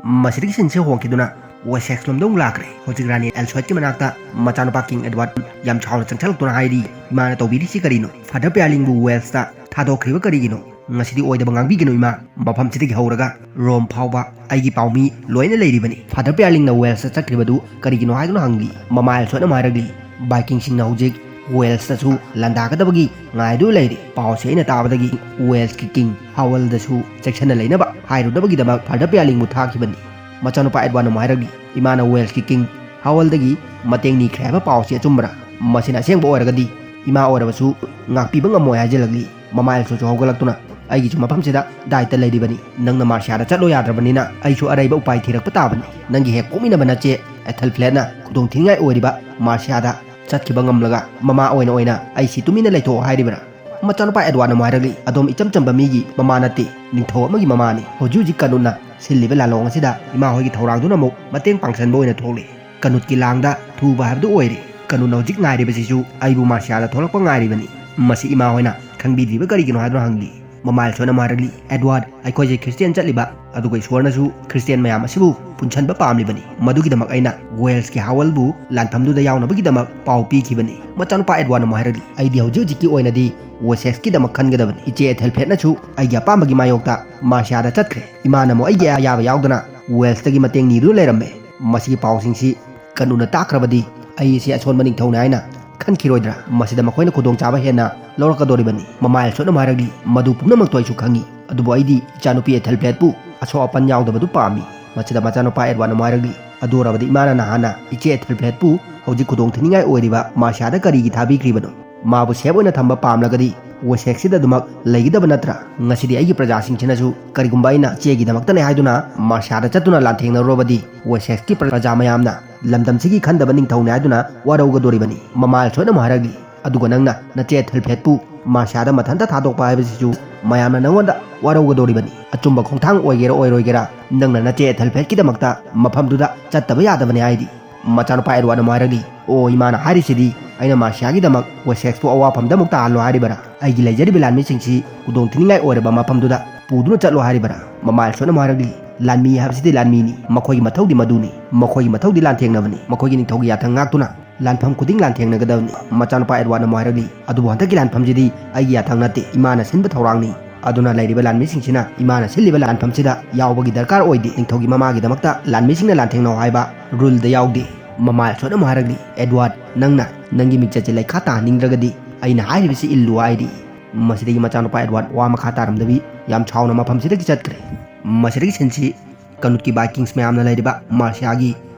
ꯃꯁꯤꯗꯒꯤ ꯁꯤꯟꯁꯦ ꯍꯣꯡꯈꯤꯗꯨꯅ ꯋꯦꯁꯦꯛꯁ ꯂꯣꯝꯗ ꯑꯃꯨꯛ ꯂꯥꯛꯈ꯭ꯔꯦ꯫ ꯍꯧꯖꯤꯛ ꯔꯥꯅꯤ ꯑꯦꯜꯁꯣꯏꯠꯀꯤ ꯃꯅꯥꯛꯇ ꯃꯆꯥꯅꯨꯄꯥ ꯀꯤꯡ ꯑꯦꯗꯋꯥꯔꯗ ꯌꯥꯝ ꯁꯥꯎꯅ ꯆꯪꯁꯤꯜꯂꯛꯇꯨꯅ ꯍꯥꯏꯔꯤ, ꯏꯃꯥꯅ ꯇꯧꯕꯤꯔꯤꯁꯤ ꯀꯔꯤꯅꯣ? ꯐꯥꯗꯔ ꯄꯤꯌꯥꯔꯂꯤꯡꯕꯨ ꯋꯦꯜꯁꯇ ꯊꯥꯗꯣꯛꯈ꯭ꯔꯤꯕ ꯀꯔꯤꯒꯤꯅꯣ? ꯉꯁꯤꯗꯤ ꯑꯣꯏꯗꯕ ꯉꯥꯡꯕꯤꯒꯅꯨ ꯏꯃꯥ꯫ ꯃꯐꯝꯁꯤꯗꯒꯤ ꯍꯧꯔꯒ ꯔꯣꯝ ꯐꯥꯎꯕ ꯑꯩꯒꯤ ꯄꯥꯎꯃꯤ ꯂꯣꯏꯅ ꯂꯩꯔꯤꯕꯅꯤ꯫ ꯐꯥꯗꯔ ꯄꯤꯌꯥꯔꯂꯤꯡꯅ ꯋꯦꯜꯁꯇ ꯆꯠꯈ꯭ꯔꯤꯕꯗꯨ ꯀꯔꯤꯒꯤꯅꯣ ꯍꯥꯏꯗꯨꯅ ꯍꯪꯂꯤ꯫ ꯃꯃꯥ ꯑꯦꯜꯁꯣꯏꯠꯅ ꯑꯃꯨꯛ ꯍꯥꯏꯔꯛꯂꯤ, ꯕꯥꯏꯀꯤꯡꯁꯤꯡꯅ ꯍꯧꯖꯤꯛ ꯋꯦꯜꯁꯇꯁꯨ ꯂꯥꯟꯗꯥꯒꯗꯕꯒꯤ ꯉꯥꯏꯗꯨꯅ ꯂꯩꯔꯤ꯫ ꯄꯥꯎꯁꯦ ꯑꯩꯅ ꯇꯥꯕꯗꯒꯤ ꯋꯦꯜꯁꯀꯤ ꯀꯤꯡ ꯍꯥꯋꯜꯗꯁꯨ ꯆꯦꯛꯁꯤꯟꯅ ꯂꯩꯅꯕ ꯍꯥꯏꯔꯨꯅꯕꯒꯤꯗꯃꯛ ꯐꯥꯗꯔ ꯄꯤꯌꯥꯔꯂꯤꯡꯕꯨ ꯊꯥꯈꯤꯕꯅꯤ꯫ ꯃꯆꯥꯅꯨꯄꯥ ꯑꯦꯗꯋꯥꯔꯗꯅ ꯑꯃꯨꯛ ꯍꯥꯏꯔꯛꯂꯤ, ꯏꯃꯥꯅ ꯋꯦꯜꯁꯀꯤ ꯀꯤꯡ ꯍꯥꯋꯜꯗꯒꯤ ꯃꯇꯦꯡ ꯅꯤꯈ꯭ꯔꯦ ꯍꯥꯏꯕ ꯄꯥꯎꯁꯤ ꯑꯆꯨꯝꯕꯔꯥ? ꯃꯁꯤꯅ ꯑꯁꯦꯡꯕ ꯑꯣꯏꯔꯒꯗꯤ ꯏꯃꯥ ꯑꯣꯏꯔꯕꯁꯨ ꯉꯥꯛꯄꯤꯕ ꯉꯝꯃꯣꯏ ꯍꯥꯏꯖꯤꯜꯂꯛꯂꯤ꯫ ꯃꯃꯥ ꯑꯦꯜꯁꯣꯏꯠꯁꯨ ꯍꯧꯒꯠꯂꯛꯇꯨꯅ, ꯑꯩꯒꯤꯁꯨ ꯃꯐꯝꯁꯤꯗ ꯗꯥꯏꯇ ꯂꯩꯔꯤꯕꯅꯤ꯫ ꯅꯪꯅ ꯃꯥꯔꯁꯤꯌꯥꯗ ꯆꯠꯂꯣ ꯌꯥꯗ꯭ꯔꯕꯅꯤꯅ ꯑꯩꯁꯨ ꯑꯔꯩꯕ ꯎꯄꯥꯏ ꯊꯤꯔꯛꯄ ꯇꯥꯕꯅꯤ꯫ ꯅꯪꯒꯤ ꯍꯦꯛ ꯄꯣꯛꯃꯤꯟꯅꯕ ꯅꯆꯦ ꯑꯦꯊꯦꯜꯐ꯭ꯂꯦꯠꯅ ꯈꯨꯗꯣꯡ ꯊꯤꯅꯤꯡꯉꯥꯏ ꯑꯣꯏꯔꯤꯕ ꯃꯥꯔꯁꯤꯌꯥꯗ ꯆꯠꯈꯤꯕ ꯉꯝꯂꯒ ꯃꯃꯥ ꯑꯣꯏꯅ ꯑꯣꯏꯅ ꯑꯩꯁꯤ ꯇꯨꯃꯤꯟꯅ ꯂꯩꯊꯣꯛꯑꯣ ꯍꯥꯏꯔꯤꯕ꯭ꯔꯥ? ꯃꯆꯥꯅꯨꯄꯥ ꯑꯦꯗꯋꯥꯔꯗꯅ ꯑꯃꯨꯛ ꯍꯥꯏꯔꯛꯂꯤ, "ꯑꯗꯣꯝ ꯏꯆꯝ ꯆꯝꯕ ꯃꯤꯒꯤ ꯃꯃꯥ ꯅꯠꯇꯦ, ꯅꯤꯡꯊꯧ ꯑꯃꯒꯤ ꯃꯃꯥꯅꯤ꯫ ꯍꯧꯖꯤꯛ ꯍꯧꯖꯤꯛ ꯀꯅꯨꯠꯅ ꯁꯤꯜꯂꯤꯕ ꯂꯥꯟꯂꯣꯡ ꯑꯁꯤꯗ ꯏꯃꯥ ꯍꯣꯏꯒꯤ ꯊꯧꯔꯥꯡꯗꯨꯅ ꯑꯃꯨꯛ ꯃꯇꯦꯡ ꯄꯥꯡꯁꯟꯕ ꯑꯣꯏꯅ ꯊꯣꯛꯂꯤ꯫ ꯀꯅꯨꯠꯀꯤ ꯂꯥꯡꯗ ꯊꯨꯕ ꯍꯥꯏꯕꯗꯨ ꯑꯣꯏꯔꯦ꯫ ꯀꯅꯨꯠꯅ ꯍꯧꯖꯤꯛ ꯉꯥꯏꯔꯤꯕꯁꯤꯁꯨ ꯑꯩꯕꯨ ꯃꯥꯔꯁꯤꯌꯥꯗ ꯊꯣꯛꯂꯛꯄ ꯉꯥꯏꯔꯤꯕꯅꯤ꯫ ꯃꯁꯤ ꯏꯃꯥ ꯍꯣꯏꯅ ꯈꯪꯕꯤꯗ꯭ꯔꯤꯕ ꯀꯔꯤꯒꯤꯅꯣ?" ꯍꯥꯏꯗꯨꯅ ꯍꯪꯂꯤ꯫ ꯃꯃꯥ ꯑꯦꯜꯁꯣꯠꯅ ꯑꯃꯨꯛ ꯍꯥꯏꯔꯛꯂꯤ, "ꯑꯦꯗꯋꯥꯔꯗ, ꯑꯩꯈꯣꯏꯁꯦ ꯈ꯭ꯔꯤꯁꯇꯤꯌꯥꯟ ꯆꯠꯂꯤꯕ, ꯑꯗꯨꯒ ꯏꯁꯣꯔꯅꯁꯨ ꯈ꯭ꯔꯤꯁꯇꯤꯌꯥꯟ ꯃꯌꯥꯝ ꯑꯁꯤꯕꯨ ꯄꯨꯟꯁꯟꯕ ꯄꯥꯝꯂꯤꯕꯅꯤ꯫ ꯃꯗꯨꯒꯤꯗꯃꯛ ꯑꯩꯅ ꯋꯦꯜꯁꯀꯤ ꯍꯥꯋꯜꯕꯨ ꯂꯥꯟꯐꯝꯗꯨꯗ ꯌꯥꯎꯅꯕꯒꯤꯗꯃꯛ ꯄꯥꯎ ꯄꯤꯈꯤꯕꯅꯤ꯫" ꯃꯆꯥꯅꯨꯄꯥ ꯑꯦꯗꯋꯥꯔꯗꯅ ꯑꯃꯨꯛ ꯍꯥꯏꯔꯛꯂꯤ, "ꯑꯩꯗꯤ ꯍꯧꯖꯤꯛ ꯍꯧꯖꯤꯛꯀꯤ ꯑꯣꯏꯅꯗꯤ ꯋꯦꯁꯦꯛꯁꯀꯤꯗꯃꯛ ꯈꯟꯒꯗꯕꯅꯤ꯫ ꯏꯆꯦ ꯑꯦꯊꯦꯜꯐ꯭ꯔꯦꯗꯅꯁꯨ ꯑꯩꯒꯤ ꯑꯄꯥꯝꯕꯒꯤ ꯃꯥꯌꯣꯛꯇ ꯃꯥꯔꯁꯤꯌꯥꯗ ꯆꯠꯈ꯭ꯔꯦ꯫ ꯏꯃꯥꯅ ꯑꯃꯨꯛ ꯑꯩꯒꯤ ꯑꯌꯥꯕ ꯌꯥꯎꯗꯅ ꯋꯦꯜꯁꯇꯒꯤ ꯃꯇꯦꯡ ꯅꯤꯗꯨꯅ ꯂꯩꯔꯝꯃꯦ꯫" ꯃꯁꯤꯒꯤ ꯄꯥꯎꯁꯤꯡꯁꯤ ꯀꯅꯨꯠꯅ ꯇꯥꯈ꯭ꯔꯕꯗꯤ ꯑꯩ ꯑꯁꯤ ꯑꯁꯣꯟꯕ ꯅꯤꯡꯊꯧꯅꯤ ꯍꯥꯏꯅ ꯈꯟꯈꯤꯔꯣꯏꯗ꯭ꯔꯥ? ꯃꯁꯤꯗ ꯃꯈꯣꯏꯅ ꯈꯨꯗꯣꯡꯆꯥꯕ ꯍꯦꯟꯅ ꯂꯧꯔꯛꯀꯗꯧꯔꯤꯕꯅꯤ꯫ ꯃꯃꯥ ꯑꯦꯜꯁꯣꯠꯅ ꯑꯃꯨꯛ ꯍꯥꯏꯔꯛꯂꯤ, "ꯃꯗꯨ ꯄꯨꯝꯅꯃꯛꯇꯣ ꯑꯩꯁꯨ ꯈꯪꯉꯤ, ꯑꯗꯨꯕꯨ ꯑꯩꯗꯤ ꯏꯆꯥꯅꯨꯄꯤ ꯑꯦꯊꯦꯜꯐ꯭ꯔꯦꯗꯄꯨ ꯑꯁꯣꯛ ꯑꯄꯟ ꯌꯥꯎꯗꯕꯗꯨ ꯄꯥꯝꯃꯤ꯫" ꯃꯁꯤꯗ ꯃꯆꯥꯅꯨꯄꯥ ꯑꯦꯗꯋꯥꯔꯗꯅ ꯑꯃꯨꯛ ꯍꯥꯏꯔꯛꯂꯤ, "ꯑꯗꯨ ꯑꯣꯏꯔꯕꯗꯤ ꯏꯃꯥꯅ ꯅꯍꯥꯟꯅ ꯏꯆꯦ ꯑꯦꯊꯦꯜꯐ꯭ꯔꯦꯗꯄꯨ ꯍꯧꯖꯤꯛ ꯈꯨꯗꯣꯡ ꯊꯤꯅꯤꯡꯉꯥꯏ ꯑꯣꯏꯔꯤꯕ ꯃꯥꯔꯁꯤꯌꯥꯗ ꯀꯔꯤꯒꯤ ꯊꯥꯕꯤꯈ꯭ꯔꯤꯕꯅꯣ? ꯃꯥꯕꯨ ꯁꯦꯐ ꯑꯣꯏꯅ ꯊꯝꯕ ꯄꯥꯝꯂꯒꯗꯤ ꯋꯦꯁꯦꯛꯁꯤꯗ ꯑꯗꯨꯃꯛ ꯂꯩꯒꯗꯕ ꯅꯠꯇ꯭ꯔꯥ? ꯉꯁꯤꯗꯤ ꯑꯩꯒꯤ ꯄ꯭ꯔꯖꯥꯁꯤꯡꯁꯤꯅꯁꯨ ꯀꯔꯤꯒꯨꯝꯕ ꯑꯩꯅ ꯏꯆꯦꯒꯤꯗꯃꯛꯇꯅꯦ ꯍꯥꯏꯗꯨꯅ ꯃꯥꯔꯁꯤꯌꯥꯗ ꯆꯠꯇꯨꯅ ꯂꯥꯟꯊꯦꯡꯅꯔꯨꯔꯕꯗꯤ ꯋꯦꯁꯦꯛꯁꯀꯤ ꯄ꯭ꯔꯖꯥ ꯃꯌꯥꯝꯅ ꯂꯝꯗꯝꯁꯤꯒꯤ ꯈꯟꯗꯕ ꯅꯤꯡꯊꯧꯅꯤ ꯍꯥꯏꯗꯨꯅ ꯋꯥꯔꯧꯒꯗꯧꯔꯤꯕꯅꯤ꯫" ꯃꯃꯥ ꯑꯦꯜꯁꯣꯠꯅ ꯑꯃꯨꯛ ꯍꯥꯏꯔꯛꯂꯤ, "ꯑꯗꯨꯒ ꯅꯪꯅ ꯅꯆꯦ ꯑꯦꯊꯦꯜꯐ꯭ꯔꯦꯗꯄꯨ ꯃꯥꯔꯁꯤꯌꯥꯗ ꯃꯊꯟꯇ ꯊꯥꯗꯣꯛꯄ ꯍꯥꯏꯕꯁꯤꯁꯨ ꯃꯌꯥꯝꯅ ꯅꯪꯉꯣꯟꯗ ꯋꯥꯔꯧꯒꯗꯧꯔꯤꯕꯅꯤ꯫ ꯑꯆꯨꯝꯕ ꯈꯣꯡꯊꯥꯡ ꯑꯣꯏꯒꯦꯔꯥ ꯑꯣꯏꯔꯣꯏꯒꯦꯔꯥ, ꯅꯪꯅ ꯅꯆꯦ ꯑꯦꯊꯦꯜꯐ꯭ꯔꯦꯗꯀꯤꯗꯃꯛꯇ ꯃꯐꯝꯗꯨꯗ ꯆꯠꯇꯕ ꯌꯥꯗꯕꯅꯤ ꯍꯥꯏꯔꯤ꯫" ꯃꯆꯥꯅꯨꯄꯥ ꯑꯦꯗꯋꯥꯔꯗꯅ ꯑꯃꯨꯛ ꯍꯥꯏꯔꯛꯂꯤ, "ꯑꯣ, ꯏꯃꯥꯅ ꯍꯥꯏꯔꯤꯁꯤꯗꯤ ꯑꯩꯅ ꯃꯥꯔꯁꯤꯌꯥꯒꯤꯗꯃꯛ ꯋꯦꯁꯦꯛꯁꯄꯨ ꯑꯋꯥꯐꯝꯗ ꯑꯃꯨꯛ ꯇꯥꯍꯜꯂꯣ ꯍꯥꯏꯔꯤꯕꯔꯥ? ꯑꯩꯒꯤ ꯂꯩꯖꯔꯤꯕ ꯂꯥꯟꯃꯤꯁꯤꯡꯁꯤ ꯈꯨꯗꯣꯡ ꯊꯤꯅꯤꯡꯉꯥꯏ ꯑꯣꯏꯔꯕ ꯃꯐꯝꯗꯨꯗ ꯄꯨꯗꯨꯅ ꯆꯠꯂꯣ ꯍꯥꯏꯔꯤꯕꯔꯥ?" ꯃꯃꯥ ꯑꯦꯜꯁꯣꯠꯅ ꯑꯃꯨꯛ ꯍꯥꯏꯔꯛꯂꯤ, "ꯂꯥꯟꯃꯤ ꯍꯥꯏꯕꯁꯤꯗꯤ ꯂꯥꯟꯃꯤꯅꯤ꯫ ꯃꯈꯣꯏꯒꯤ ꯃꯊꯧꯗꯤ ꯃꯗꯨꯅꯤ꯫ ꯃꯈꯣꯏꯒꯤ ꯃꯊꯧꯗꯤ ꯂꯥꯟꯊꯦꯡꯅꯕꯅꯤ꯫ ꯃꯈꯣꯏꯒꯤ ꯅꯤꯡꯊꯧꯒꯤ ꯌꯥꯊꯪ ꯉꯥꯛꯇꯨꯅ ꯂꯥꯟꯐꯝ ꯈꯨꯗꯤꯡ ꯂꯥꯟꯊꯦꯡꯅꯒꯗꯕꯅꯤ꯫" ꯃꯆꯥꯅꯨꯄꯥ ꯑꯦꯗꯋꯥꯔꯗꯅ ꯑꯃꯨꯛ ꯍꯥꯏꯔꯛꯂꯤ, "ꯑꯗꯨꯕꯨ ꯍꯟꯗꯛꯀꯤ ꯂꯥꯟꯐꯝꯁꯤꯗꯤ ꯑꯩꯒꯤ ꯌꯥꯊꯪ ꯅꯠꯇꯦ, ꯏꯃꯥꯅ ꯁꯤꯟꯕ ꯊꯧꯔꯥꯡꯅꯤ꯫ ꯑꯗꯨꯅ ꯂꯩꯔꯤꯕ ꯂꯥꯟꯃꯤꯁꯤꯡꯁꯤꯅ ꯏꯃꯥꯅ ꯁꯤꯜꯂꯤꯕ ꯂꯥꯟꯐꯝꯁꯤꯗ ꯌꯥꯎꯕꯒꯤ ꯗꯔꯀꯥꯔ ꯑꯣꯏꯗꯦ꯫ ꯅꯤꯡꯊꯧꯒꯤ ꯃꯃꯥꯒꯤꯗꯃꯛꯇ ꯂꯥꯟꯃꯤꯁꯤꯡꯅ ꯂꯥꯟꯊꯦꯡꯅꯧ ꯍꯥꯏꯕ ꯔꯨꯜꯗ ꯌꯥꯎꯗꯦ꯫" ꯃꯃꯥ ꯑꯦꯜꯁꯣꯠꯅ ꯑꯃꯨꯛ ꯍꯥꯏꯔꯛꯂꯤ, "ꯑꯦꯗꯋꯥꯔꯗ, ꯅꯪꯅ ꯅꯪꯒꯤ ꯃꯤꯡꯆꯠꯁꯦ ꯂꯩꯈꯥ ꯇꯥꯍꯟꯅꯤꯡꯗ꯭ꯔꯒꯗꯤ ꯑꯩꯅ ꯍꯥꯏꯔꯤꯕꯁꯤ ꯏꯜꯂꯨ" ꯍꯥꯏꯔꯤ꯫ ꯃꯁꯤꯗꯒꯤ ꯃꯆꯥꯅꯨꯄꯥ ꯑꯦꯗꯋꯥꯔꯗ ꯋꯥ ꯃꯈꯥ ꯇꯥꯔꯝꯗꯕꯤ ꯌꯥꯝ ꯁꯥꯎꯅ ꯃꯐꯝꯁꯤꯗꯒꯤ ꯆꯠꯈ꯭ꯔꯦ꯫ ꯃꯁꯤꯗꯒꯤ ꯁꯤꯟꯁꯤ ꯀꯅꯨꯠꯀꯤ ꯚꯥꯏꯀꯤꯡꯁ ꯃꯌꯥꯝꯅ ꯂꯩꯔꯤꯕ ꯃꯥꯔꯁꯤꯌꯥꯒꯤ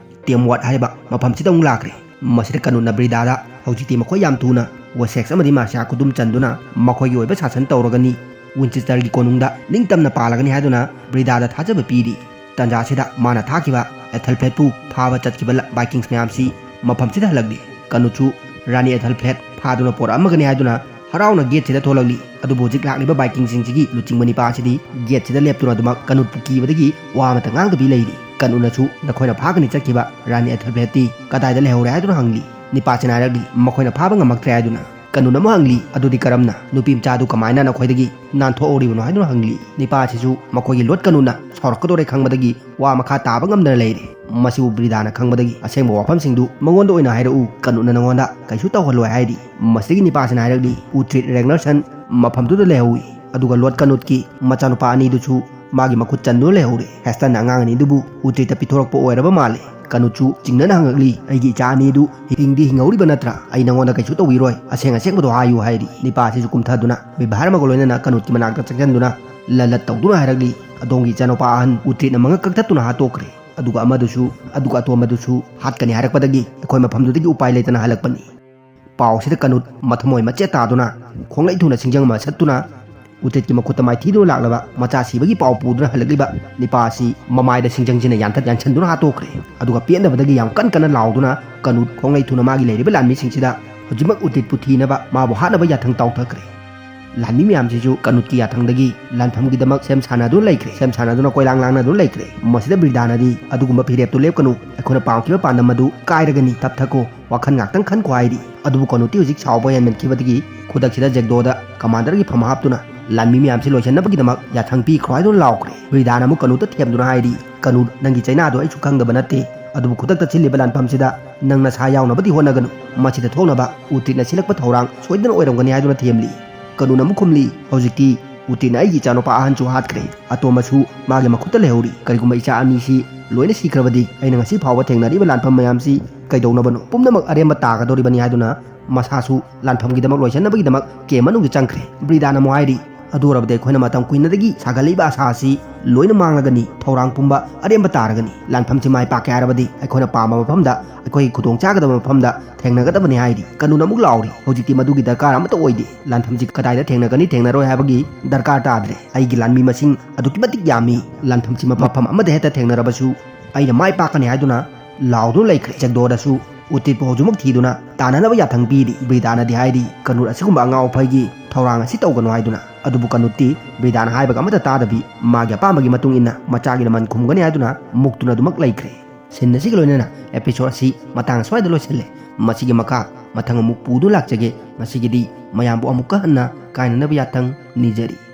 ꯇꯦꯝꯋꯥꯠ ꯍꯥꯏꯔꯤꯕ ꯃꯐꯝꯁꯤꯗ ꯑꯃꯨꯛ ꯂꯥꯛꯈ꯭ꯔꯦ꯫ ꯃꯁꯤꯗ ꯀꯅꯨꯠꯅ ꯕ꯭ꯔꯤꯗꯥꯗ ꯍꯧꯖꯤꯛꯇꯤ ꯃꯈꯣꯏ ꯌꯥꯝ ꯊꯨꯅ ꯋꯦꯁꯦꯛꯁ ꯑꯃꯗꯤ ꯃꯥꯔꯁꯤꯌꯥ ꯈꯨꯗꯨꯝ ꯆꯟꯗꯨꯅ ꯃꯈꯣꯏꯒꯤ ꯑꯣꯏꯕ ꯁꯥꯁꯟ ꯇꯧꯔꯒꯅꯤ, ꯋꯤꯟꯆꯦꯁꯇꯔꯒꯤ ꯀꯣꯅꯨꯡꯗ ꯅꯤꯡꯇꯝꯅ ꯄꯥꯜꯂꯒꯅꯤ ꯍꯥꯏꯗꯨꯅ ꯕ꯭ꯔꯤꯗꯥꯗ ꯊꯥꯖꯕ ꯄꯤꯔꯤ꯫ ꯇꯟꯖꯥꯁꯤꯗ ꯃꯥꯅ ꯊꯥꯈꯤꯕ ꯑꯦꯊꯦꯜꯐ꯭ꯔꯦꯗꯄꯨ ꯐꯥꯕ ꯆꯠꯈꯤꯕ ꯂ-, ꯚꯥꯏꯀꯤꯡꯁ ꯃꯌꯥꯝꯁꯤ ꯃꯐꯝꯁꯤꯗ ꯍꯜꯂꯛꯂꯤ꯫ ꯀꯅꯨꯠꯁꯨ ꯔꯥꯅꯤ ꯑꯦꯊꯦꯜꯐ꯭ꯔꯦꯗ ꯐꯥꯗꯨꯅ ꯄꯣꯔꯛꯑꯝꯃꯒꯅꯤ ꯍꯥꯏꯗꯨꯅ ꯍꯔꯥꯎꯅ ꯒꯦꯠꯁꯤꯗ ꯊꯣꯛꯂꯛꯂꯤ꯫ ꯑꯗꯨꯕꯨ ꯍꯧꯖꯤꯛ ꯂꯥꯛꯂꯤꯕ ꯕꯥꯏꯀꯤꯡꯁꯤꯡꯁꯤꯒꯤ ꯂꯨꯆꯤꯡꯕ ꯅꯤꯄꯥ ꯑꯁꯤꯗꯤ ꯒꯦꯠꯁꯤꯗ ꯂꯦꯞꯇꯨꯅ ꯑꯗꯨꯃꯛ ꯀꯅꯨꯠꯄꯨ ꯀꯤꯕꯗꯒꯤ ꯋꯥ ꯑꯃꯠꯇ ꯉꯥꯡꯗꯕꯤ ꯂꯩꯔꯤ꯫ ꯀꯅꯨꯠꯅꯁꯨ ꯅꯈꯣꯏꯅ ꯐꯥꯒꯅꯤ ꯆꯠꯈꯤꯕ ꯔꯥꯅꯤ ꯑꯦꯊꯦꯜꯕ꯭ꯔꯦꯠꯇꯤ ꯀꯗꯥꯏꯗ ꯂꯩꯍꯧꯔꯦ ꯍꯥꯏꯗꯨꯅ ꯍꯪꯂꯤ꯫ ꯅꯤꯄꯥꯁꯤꯅ ꯍꯥꯏꯔꯛꯂꯤ, ꯃꯈꯣꯏꯅ ꯐꯥꯕ ꯉꯝꯃꯛꯇ꯭ꯔꯦ ꯍꯥꯏꯗꯨꯅ꯫ ꯀꯅꯨꯠ ꯑꯃꯨꯛ ꯍꯪꯂꯤ, ꯑꯗꯨꯗꯤ ꯀꯔꯝꯅ ꯅꯨꯄꯤ ꯃꯆꯥꯗꯨ ꯀꯃꯥꯏꯅ ꯅꯈꯣꯏꯗꯒꯤ ꯅꯥꯟꯊꯣꯛꯍꯧꯔꯤꯕꯅꯣ ꯍꯥꯏꯗꯨꯅ ꯍꯪꯂꯤ꯫ ꯅꯤꯄꯥ ꯑꯁꯤꯁꯨ ꯃꯈꯣꯏꯒꯤ ꯂꯣꯠ ꯀꯅꯨꯠꯅ ꯁꯥꯎꯔꯛꯀꯗꯧꯔꯦ ꯈꯪꯕꯗꯒꯤ ꯋꯥ ꯃꯈꯥ ꯇꯥꯕ ꯉꯝꯗꯅ ꯂꯩꯔꯦ꯫ ꯃꯁꯤꯕꯨ ꯕ꯭ꯔꯤꯗꯥꯅ ꯈꯪꯕꯗꯒꯤ ꯑꯁꯦꯡꯕ ꯋꯥꯐꯝꯁꯤꯡꯗꯨ ꯃꯉꯣꯟꯗ ꯑꯣꯏꯅ ꯍꯥꯏꯔꯛꯎ, ꯀꯅꯨꯠꯅ ꯅꯉꯣꯟꯗ ꯀꯩꯁꯨ ꯇꯧꯍꯜꯂꯣꯏ ꯍꯥꯏꯔꯤ꯫ ꯃꯁꯤꯗꯒꯤ ꯅꯤꯄꯥꯁꯤꯅ ꯍꯥꯏꯔꯛꯂꯤ, ꯎꯇ꯭ꯔꯤꯠ ꯔꯦꯒꯅꯔꯁꯟ ꯃꯐꯝꯗꯨꯗ ꯂꯩꯍꯧꯏ꯫ ꯑꯗꯨꯒ ꯂꯣꯠ ꯀꯅꯨꯠꯀꯤ ꯃꯆꯥꯅꯨꯄꯥ ꯑꯅꯤꯗꯨꯁꯨ ꯃꯥꯒꯤ ꯃꯈꯨꯠ ꯆꯟꯗꯨꯅ ꯂꯩꯍꯧꯔꯦ꯫ ꯍꯦꯁꯇꯟꯅ ꯑꯉꯥꯡ ꯑꯅꯤꯗꯨꯕꯨ ꯎꯇ꯭ꯔꯤꯠꯇ ꯄꯤꯊꯣꯔꯛꯄ ꯑꯣꯏꯔꯕ ꯃꯥꯜꯂꯦ꯫ ꯀꯅꯨꯠꯁꯨ ꯆꯤꯡꯅꯅ ꯍꯪꯉꯛꯂꯤ, ꯑꯩꯒꯤ ꯏꯆꯥ ꯑꯅꯤꯗꯨ ꯍꯤꯡꯗꯤ ꯍꯤꯡꯍꯧꯔꯤꯕ ꯅꯠꯇ꯭ꯔꯥ? ꯑꯩ ꯅꯉꯣꯟꯗ ꯀꯩꯁꯨ ꯇꯧꯕꯤꯔꯣꯏ, ꯑꯁꯦꯡ ꯑꯁꯦꯡꯕꯗꯣ ꯍꯥꯏꯌꯨ ꯍꯥꯏꯔꯤ꯫ ꯅꯤꯄꯥ ꯑꯁꯤꯁꯨ ꯀꯨꯝꯊꯗꯨꯅ ꯕꯤꯚꯥꯔ ꯑꯃꯒ ꯂꯣꯏꯅꯅ ꯀꯅꯨꯠꯀꯤ ꯃꯅꯥꯛꯇ ꯆꯪꯁꯤꯟꯗꯨꯅ ꯂꯜꯂꯠ ꯇꯧꯗꯨꯅ ꯍꯥꯏꯔꯛꯂꯤ, ꯑꯗꯣꯝꯒꯤ ꯏꯆꯥꯅꯨꯄꯥ ꯑꯍꯟ ꯎꯇ꯭ꯔꯤꯠꯅ ꯃꯉꯛ ꯀꯛꯊꯠꯇꯨꯅ ꯍꯥꯠꯇꯣꯛꯈ꯭ꯔꯦ꯫ ꯑꯗꯨꯒ ꯑꯃꯗꯨꯁꯨ, ꯑꯗꯨꯒ ꯑꯇꯣꯝꯕꯗꯨꯁꯨ ꯍꯥꯠꯀꯅꯤ ꯍꯥꯏꯔꯛꯄꯗꯒꯤ ꯑꯩꯈꯣꯏ ꯃꯐꯝꯗꯨꯗꯒꯤ ꯎꯄꯥꯏ ꯂꯩꯇꯅ ꯍꯜꯂꯛꯄꯅꯤ꯫ ꯄꯥꯎꯁꯤꯗ ꯀꯅꯨꯠ ꯃꯊꯃꯣꯏ ꯃꯆꯦꯠ ꯇꯥꯗꯨꯅ ꯈꯣꯡꯂꯩ ꯊꯨꯅ ꯁꯤꯡꯖꯪ ꯑꯃ ꯁꯠꯇꯨꯅ ꯎꯇ꯭ꯔꯤꯠꯀꯤ ꯃꯈꯨꯠꯇ ꯃꯥꯏꯊꯤꯗꯨꯅ ꯂꯥꯛꯂꯕ ꯃꯆꯥ ꯁꯤꯕꯒꯤ ꯄꯥꯎ ꯄꯨꯗꯨꯅ ꯍꯜꯂꯛꯂꯤꯕ ꯅꯤꯄꯥ ꯑꯁꯤ ꯃꯃꯥꯏꯗ ꯁꯤꯡꯖꯪꯁꯤꯅ ꯌꯥꯟꯊꯠ ꯌꯥꯟꯁꯤꯟꯗꯨꯅ ꯍꯥꯠꯇꯣꯛꯈ꯭ꯔꯦ꯫ ꯑꯗꯨꯒ ꯄꯦꯟꯗꯕꯗꯒꯤ ꯌꯥꯝ ꯀꯟ ꯀꯟꯅ ꯂꯥꯎꯗꯨꯅ ꯀꯅꯨꯠ ꯈꯣꯡꯂꯩ ꯊꯨꯅ ꯃꯥꯒꯤ ꯂꯩꯔꯤꯕ ꯂꯥꯟꯃꯤꯁꯤꯡꯁꯤꯗ ꯍꯧꯖꯤꯛꯃꯛ ꯎꯇ꯭ꯔꯤꯠꯄꯨ ꯊꯤꯅꯕ ꯃꯥꯕꯨ ꯍꯥꯠꯅꯕ ꯌꯥꯊꯪ ꯇꯧꯊꯈ꯭ꯔꯦ꯫ ꯂꯥꯟꯃꯤ ꯃꯌꯥꯝꯁꯤꯁꯨ ꯀꯅꯨꯠꯀꯤ ꯌꯥꯊꯪꯗꯒꯤ ꯂꯥꯟꯐꯝꯒꯤꯗꯃꯛ ꯁꯦꯝ ꯁꯥꯟꯅꯗꯨꯅ ꯂꯩꯈ꯭ꯔꯦ꯫ ꯁꯦꯝ ꯁꯥꯟꯅꯗꯨꯅ ꯀꯣꯏꯂꯥꯡ ꯂꯥꯡꯅꯗꯨꯅ ꯂꯩꯈ꯭ꯔꯦ꯫ ꯃꯁꯤꯗ ꯕ꯭ꯔꯤꯗꯥꯅꯗꯤ, "ꯑꯗꯨꯒꯨꯝꯕ ꯐꯤꯔꯦꯞꯇꯨ ꯂꯦꯞꯀꯅꯨ, ꯑꯩꯈꯣꯏꯅ ꯄꯥꯝꯈꯤꯕ ꯄꯥꯟꯗꯝ ꯑꯗꯨ ꯀꯥꯏꯔꯒꯅꯤ, ꯇꯞꯊꯈꯣ, ꯋꯥꯈꯜ ꯉꯥꯛꯇꯪ ꯈꯟꯈꯣ" ꯍꯥꯏꯔꯤ꯫ ꯑꯗꯨꯕꯨ ꯀꯅꯨꯠꯇꯤ ꯍꯧꯖꯤꯛ ꯁꯥꯎꯕ ꯍꯦꯟꯃꯟꯈꯤꯕꯗꯒꯤ ꯈꯨꯗꯛꯁꯤꯗ ꯖꯦꯛꯗꯣꯗ ꯀꯃꯥꯟꯗꯔꯒꯤ ꯐꯝ ꯍꯥꯞꯇꯨꯅ ꯂꯥꯟꯃꯤ ꯃꯌꯥꯝꯁꯤ ꯂꯣꯏꯁꯤꯟꯅꯕꯒꯤꯗꯃꯛ ꯌꯥꯊꯪ ꯄꯤꯈ꯭ꯔꯣ ꯍꯥꯏꯗꯨꯅ ꯂꯥꯎꯈ꯭ꯔꯦ꯫ ꯕ꯭ꯔꯤꯗꯥꯅ ꯑꯃꯨꯛ ꯀꯅꯨꯠꯇ ꯊꯦꯝꯗꯨꯅ ꯍꯥꯏꯔꯤ, "ꯀꯅꯨꯠ, ꯅꯪꯒꯤ ꯆꯩꯅꯥꯗꯣ ꯑꯩꯁꯨ ꯈꯪꯗꯕ ꯅꯠꯇꯦ, ꯑꯗꯨꯕꯨ ꯈꯨꯗꯛꯇ ꯁꯤꯜꯂꯤꯕ ꯂꯥꯟꯐꯝꯁꯤꯗ ꯅꯪ ꯅꯁꯥ ꯌꯥꯎꯅꯕꯗꯤ ꯍꯣꯠꯅꯒꯅꯨ꯫ ꯃꯁꯤꯗ ꯊꯣꯛꯅꯕ ꯎꯇ꯭ꯔꯤꯠꯅ ꯁꯤꯜꯂꯛꯄ ꯊꯧꯔꯥꯡ ꯁꯣꯏꯗꯅ ꯑꯣꯏꯔꯝꯒꯅꯤ" ꯍꯥꯏꯗꯨꯅ ꯊꯦꯝꯂꯤ꯫ ꯀꯅꯨꯠꯅ ꯑꯃꯨꯛ ꯈꯨꯝꯂꯤ, "ꯍꯧꯖꯤꯛꯇꯤ ꯎꯇ꯭ꯔꯤꯠꯅ ꯑꯩꯒꯤ ꯏꯆꯥꯅꯨꯄꯥ ꯑꯍꯟꯁꯨ ꯍꯥꯠꯈ꯭ꯔꯦ, ꯑꯇꯣꯝꯕꯁꯨ ꯃꯥꯒꯤ ꯃꯈꯨꯠꯇ ꯂꯩꯍꯧꯔꯤ꯫ ꯀꯔꯤꯒꯨꯝꯕ ꯏꯆꯥ ꯑꯅꯤꯁꯤ ꯂꯣꯏꯅ ꯁꯤꯈ꯭ꯔꯕꯗꯤ ꯑꯩꯅ ꯉꯁꯤ ꯐꯥꯎꯕ ꯊꯦꯡꯅꯔꯤꯕ ꯂꯥꯟꯐꯝ ꯃꯌꯥꯝꯁꯤ ꯀꯩꯗꯧꯅꯕꯅꯣ? ꯄꯨꯝꯅꯃꯛ ꯑꯔꯦꯝꯕ ꯇꯥꯒꯗꯧꯔꯤꯕꯅꯤ" ꯍꯥꯏꯗꯨꯅ ꯃꯁꯥꯁꯨ ꯂꯥꯟꯐꯝꯒꯤꯗꯃꯛ ꯂꯣꯏꯁꯤꯟꯅꯕꯒꯤꯗꯃꯛ ꯀꯦꯝ ꯃꯅꯨꯡꯗ ꯆꯪꯈ꯭ꯔꯦ꯫ ꯕ꯭ꯔꯤꯗꯥꯅ ꯑꯃꯨꯛ ꯍꯥꯏꯔꯤ, "ꯑꯗꯨ ꯑꯣꯏꯔꯕꯗꯤ ꯑꯩꯈꯣꯏꯅ ꯃꯇꯝ ꯀꯨꯏꯅꯗꯒꯤ ꯁꯥꯒꯠꯂꯛꯏꯕ ꯑꯁꯥ ꯑꯁꯤ ꯂꯣꯏꯅ ꯃꯥꯡꯂꯒꯅꯤ, ꯊꯧꯔꯥꯡ ꯄꯨꯝꯕ ꯑꯔꯦꯝꯕ ꯇꯥꯔꯒꯅꯤ꯫ ꯂꯥꯟꯐꯝꯁꯤ ꯃꯥꯏ ꯄꯥꯛꯀꯦ ꯍꯥꯏꯔꯕꯗꯤ ꯑꯩꯈꯣꯏꯅ ꯄꯥꯝꯕ ꯃꯐꯝꯗ, ꯑꯩꯈꯣꯏꯒꯤ ꯈꯨꯗꯣꯡ ꯆꯥꯒꯗꯕ ꯃꯐꯝꯗ ꯊꯦꯡꯅꯒꯗꯕꯅꯤ" ꯍꯥꯏꯔꯤ꯫ ꯀꯅꯨꯠꯅ ꯑꯃꯨꯛ ꯂꯥꯎꯔꯤ, "ꯍꯧꯖꯤꯛꯇꯤ ꯃꯗꯨꯒꯤ ꯗꯔꯀꯥꯔ ꯑꯃꯠꯇ ꯑꯣꯏꯗꯦ꯫ ꯂꯥꯟꯐꯝꯁꯤ ꯀꯗꯥꯏꯗ ꯊꯦꯡꯅꯒꯅꯤ ꯊꯦꯡꯅꯔꯣꯏ ꯍꯥꯏꯕꯒꯤ ꯗꯔꯀꯥꯔ ꯇꯥꯗ꯭ꯔꯦ꯫ ꯑꯩꯒꯤ ꯂꯥꯟꯃꯤ ꯃꯁꯤꯡ ꯑꯗꯨꯛꯀꯤ ꯃꯇꯤꯛ ꯌꯥꯝꯃꯤ꯫ ꯂꯥꯟꯐꯝꯁꯤ ꯃꯐꯝ ꯑꯃꯗ ꯍꯦꯛꯇ ꯊꯦꯡꯅꯔꯕꯁꯨ ꯑꯩꯅ ꯃꯥꯏ ꯄꯥꯛꯀꯅꯤ" ꯍꯥꯏꯗꯨꯅ ꯂꯥꯎꯗꯨꯅ ꯂꯩꯈ꯭ꯔꯦ꯫ ꯖꯦꯛꯗꯣꯗꯁꯨ ꯎꯇ꯭ꯔꯤꯠꯄꯨ ꯍꯧꯖꯤꯛꯃꯛ ꯊꯤꯗꯨꯅ ꯇꯥꯟꯅꯅꯕ ꯌꯥꯊꯪ ꯄꯤꯔꯤ꯫ ꯕ꯭ꯔꯤꯗꯥꯅꯗꯤ ꯍꯥꯏꯔꯤ, ꯀꯅꯨꯠ ꯑꯁꯤꯒꯨꯝꯕ ꯑꯉꯥꯎ ꯑꯐꯩꯒꯤ ꯊꯧꯔꯥꯡ ꯑꯁꯤ ꯇꯧꯒꯅꯨ ꯍꯥꯏꯗꯨꯅ꯫ ꯑꯗꯨꯕꯨ ꯀꯅꯨꯠꯇꯤ ꯕ꯭ꯔꯤꯗꯥꯅ ꯍꯥꯏꯕꯒ ꯑꯃꯠꯇ ꯇꯥꯗꯕꯤ, ꯃꯥꯒꯤ ꯑꯄꯥꯝꯕꯒꯤ ꯃꯇꯨꯡ ꯏꯟꯅ ꯃꯆꯥꯒꯤ ꯂꯃꯟ ꯈꯨꯝꯒꯅꯤ ꯍꯥꯏꯗꯨꯅ ꯃꯨꯛꯇꯨꯅ ꯑꯗꯨꯃꯛ ꯂꯩꯈ꯭ꯔꯦ꯫ ꯁꯤꯟ ꯑꯁꯤꯒ ꯂꯣꯏꯅꯅ episode ꯑꯁꯤ ꯃꯇꯥꯡ ꯁ꯭ꯋꯥꯏꯗ ꯂꯣꯏꯁꯤꯜꯂꯦ꯫ ꯃꯁꯤꯒꯤ ꯃꯈꯥ ꯃꯊꯪ ꯑꯃꯨꯛ ꯄꯨꯗꯨꯅ ꯂꯥꯛꯆꯒꯦ꯫ ꯉꯁꯤꯒꯤꯗꯤ ꯃꯌꯥꯝꯕꯨ ꯑꯃꯨꯛꯀ ꯍꯟꯅ ꯀꯥꯏꯅꯅꯕ ꯌꯥꯊꯪ ꯅꯤꯖꯔꯤ꯫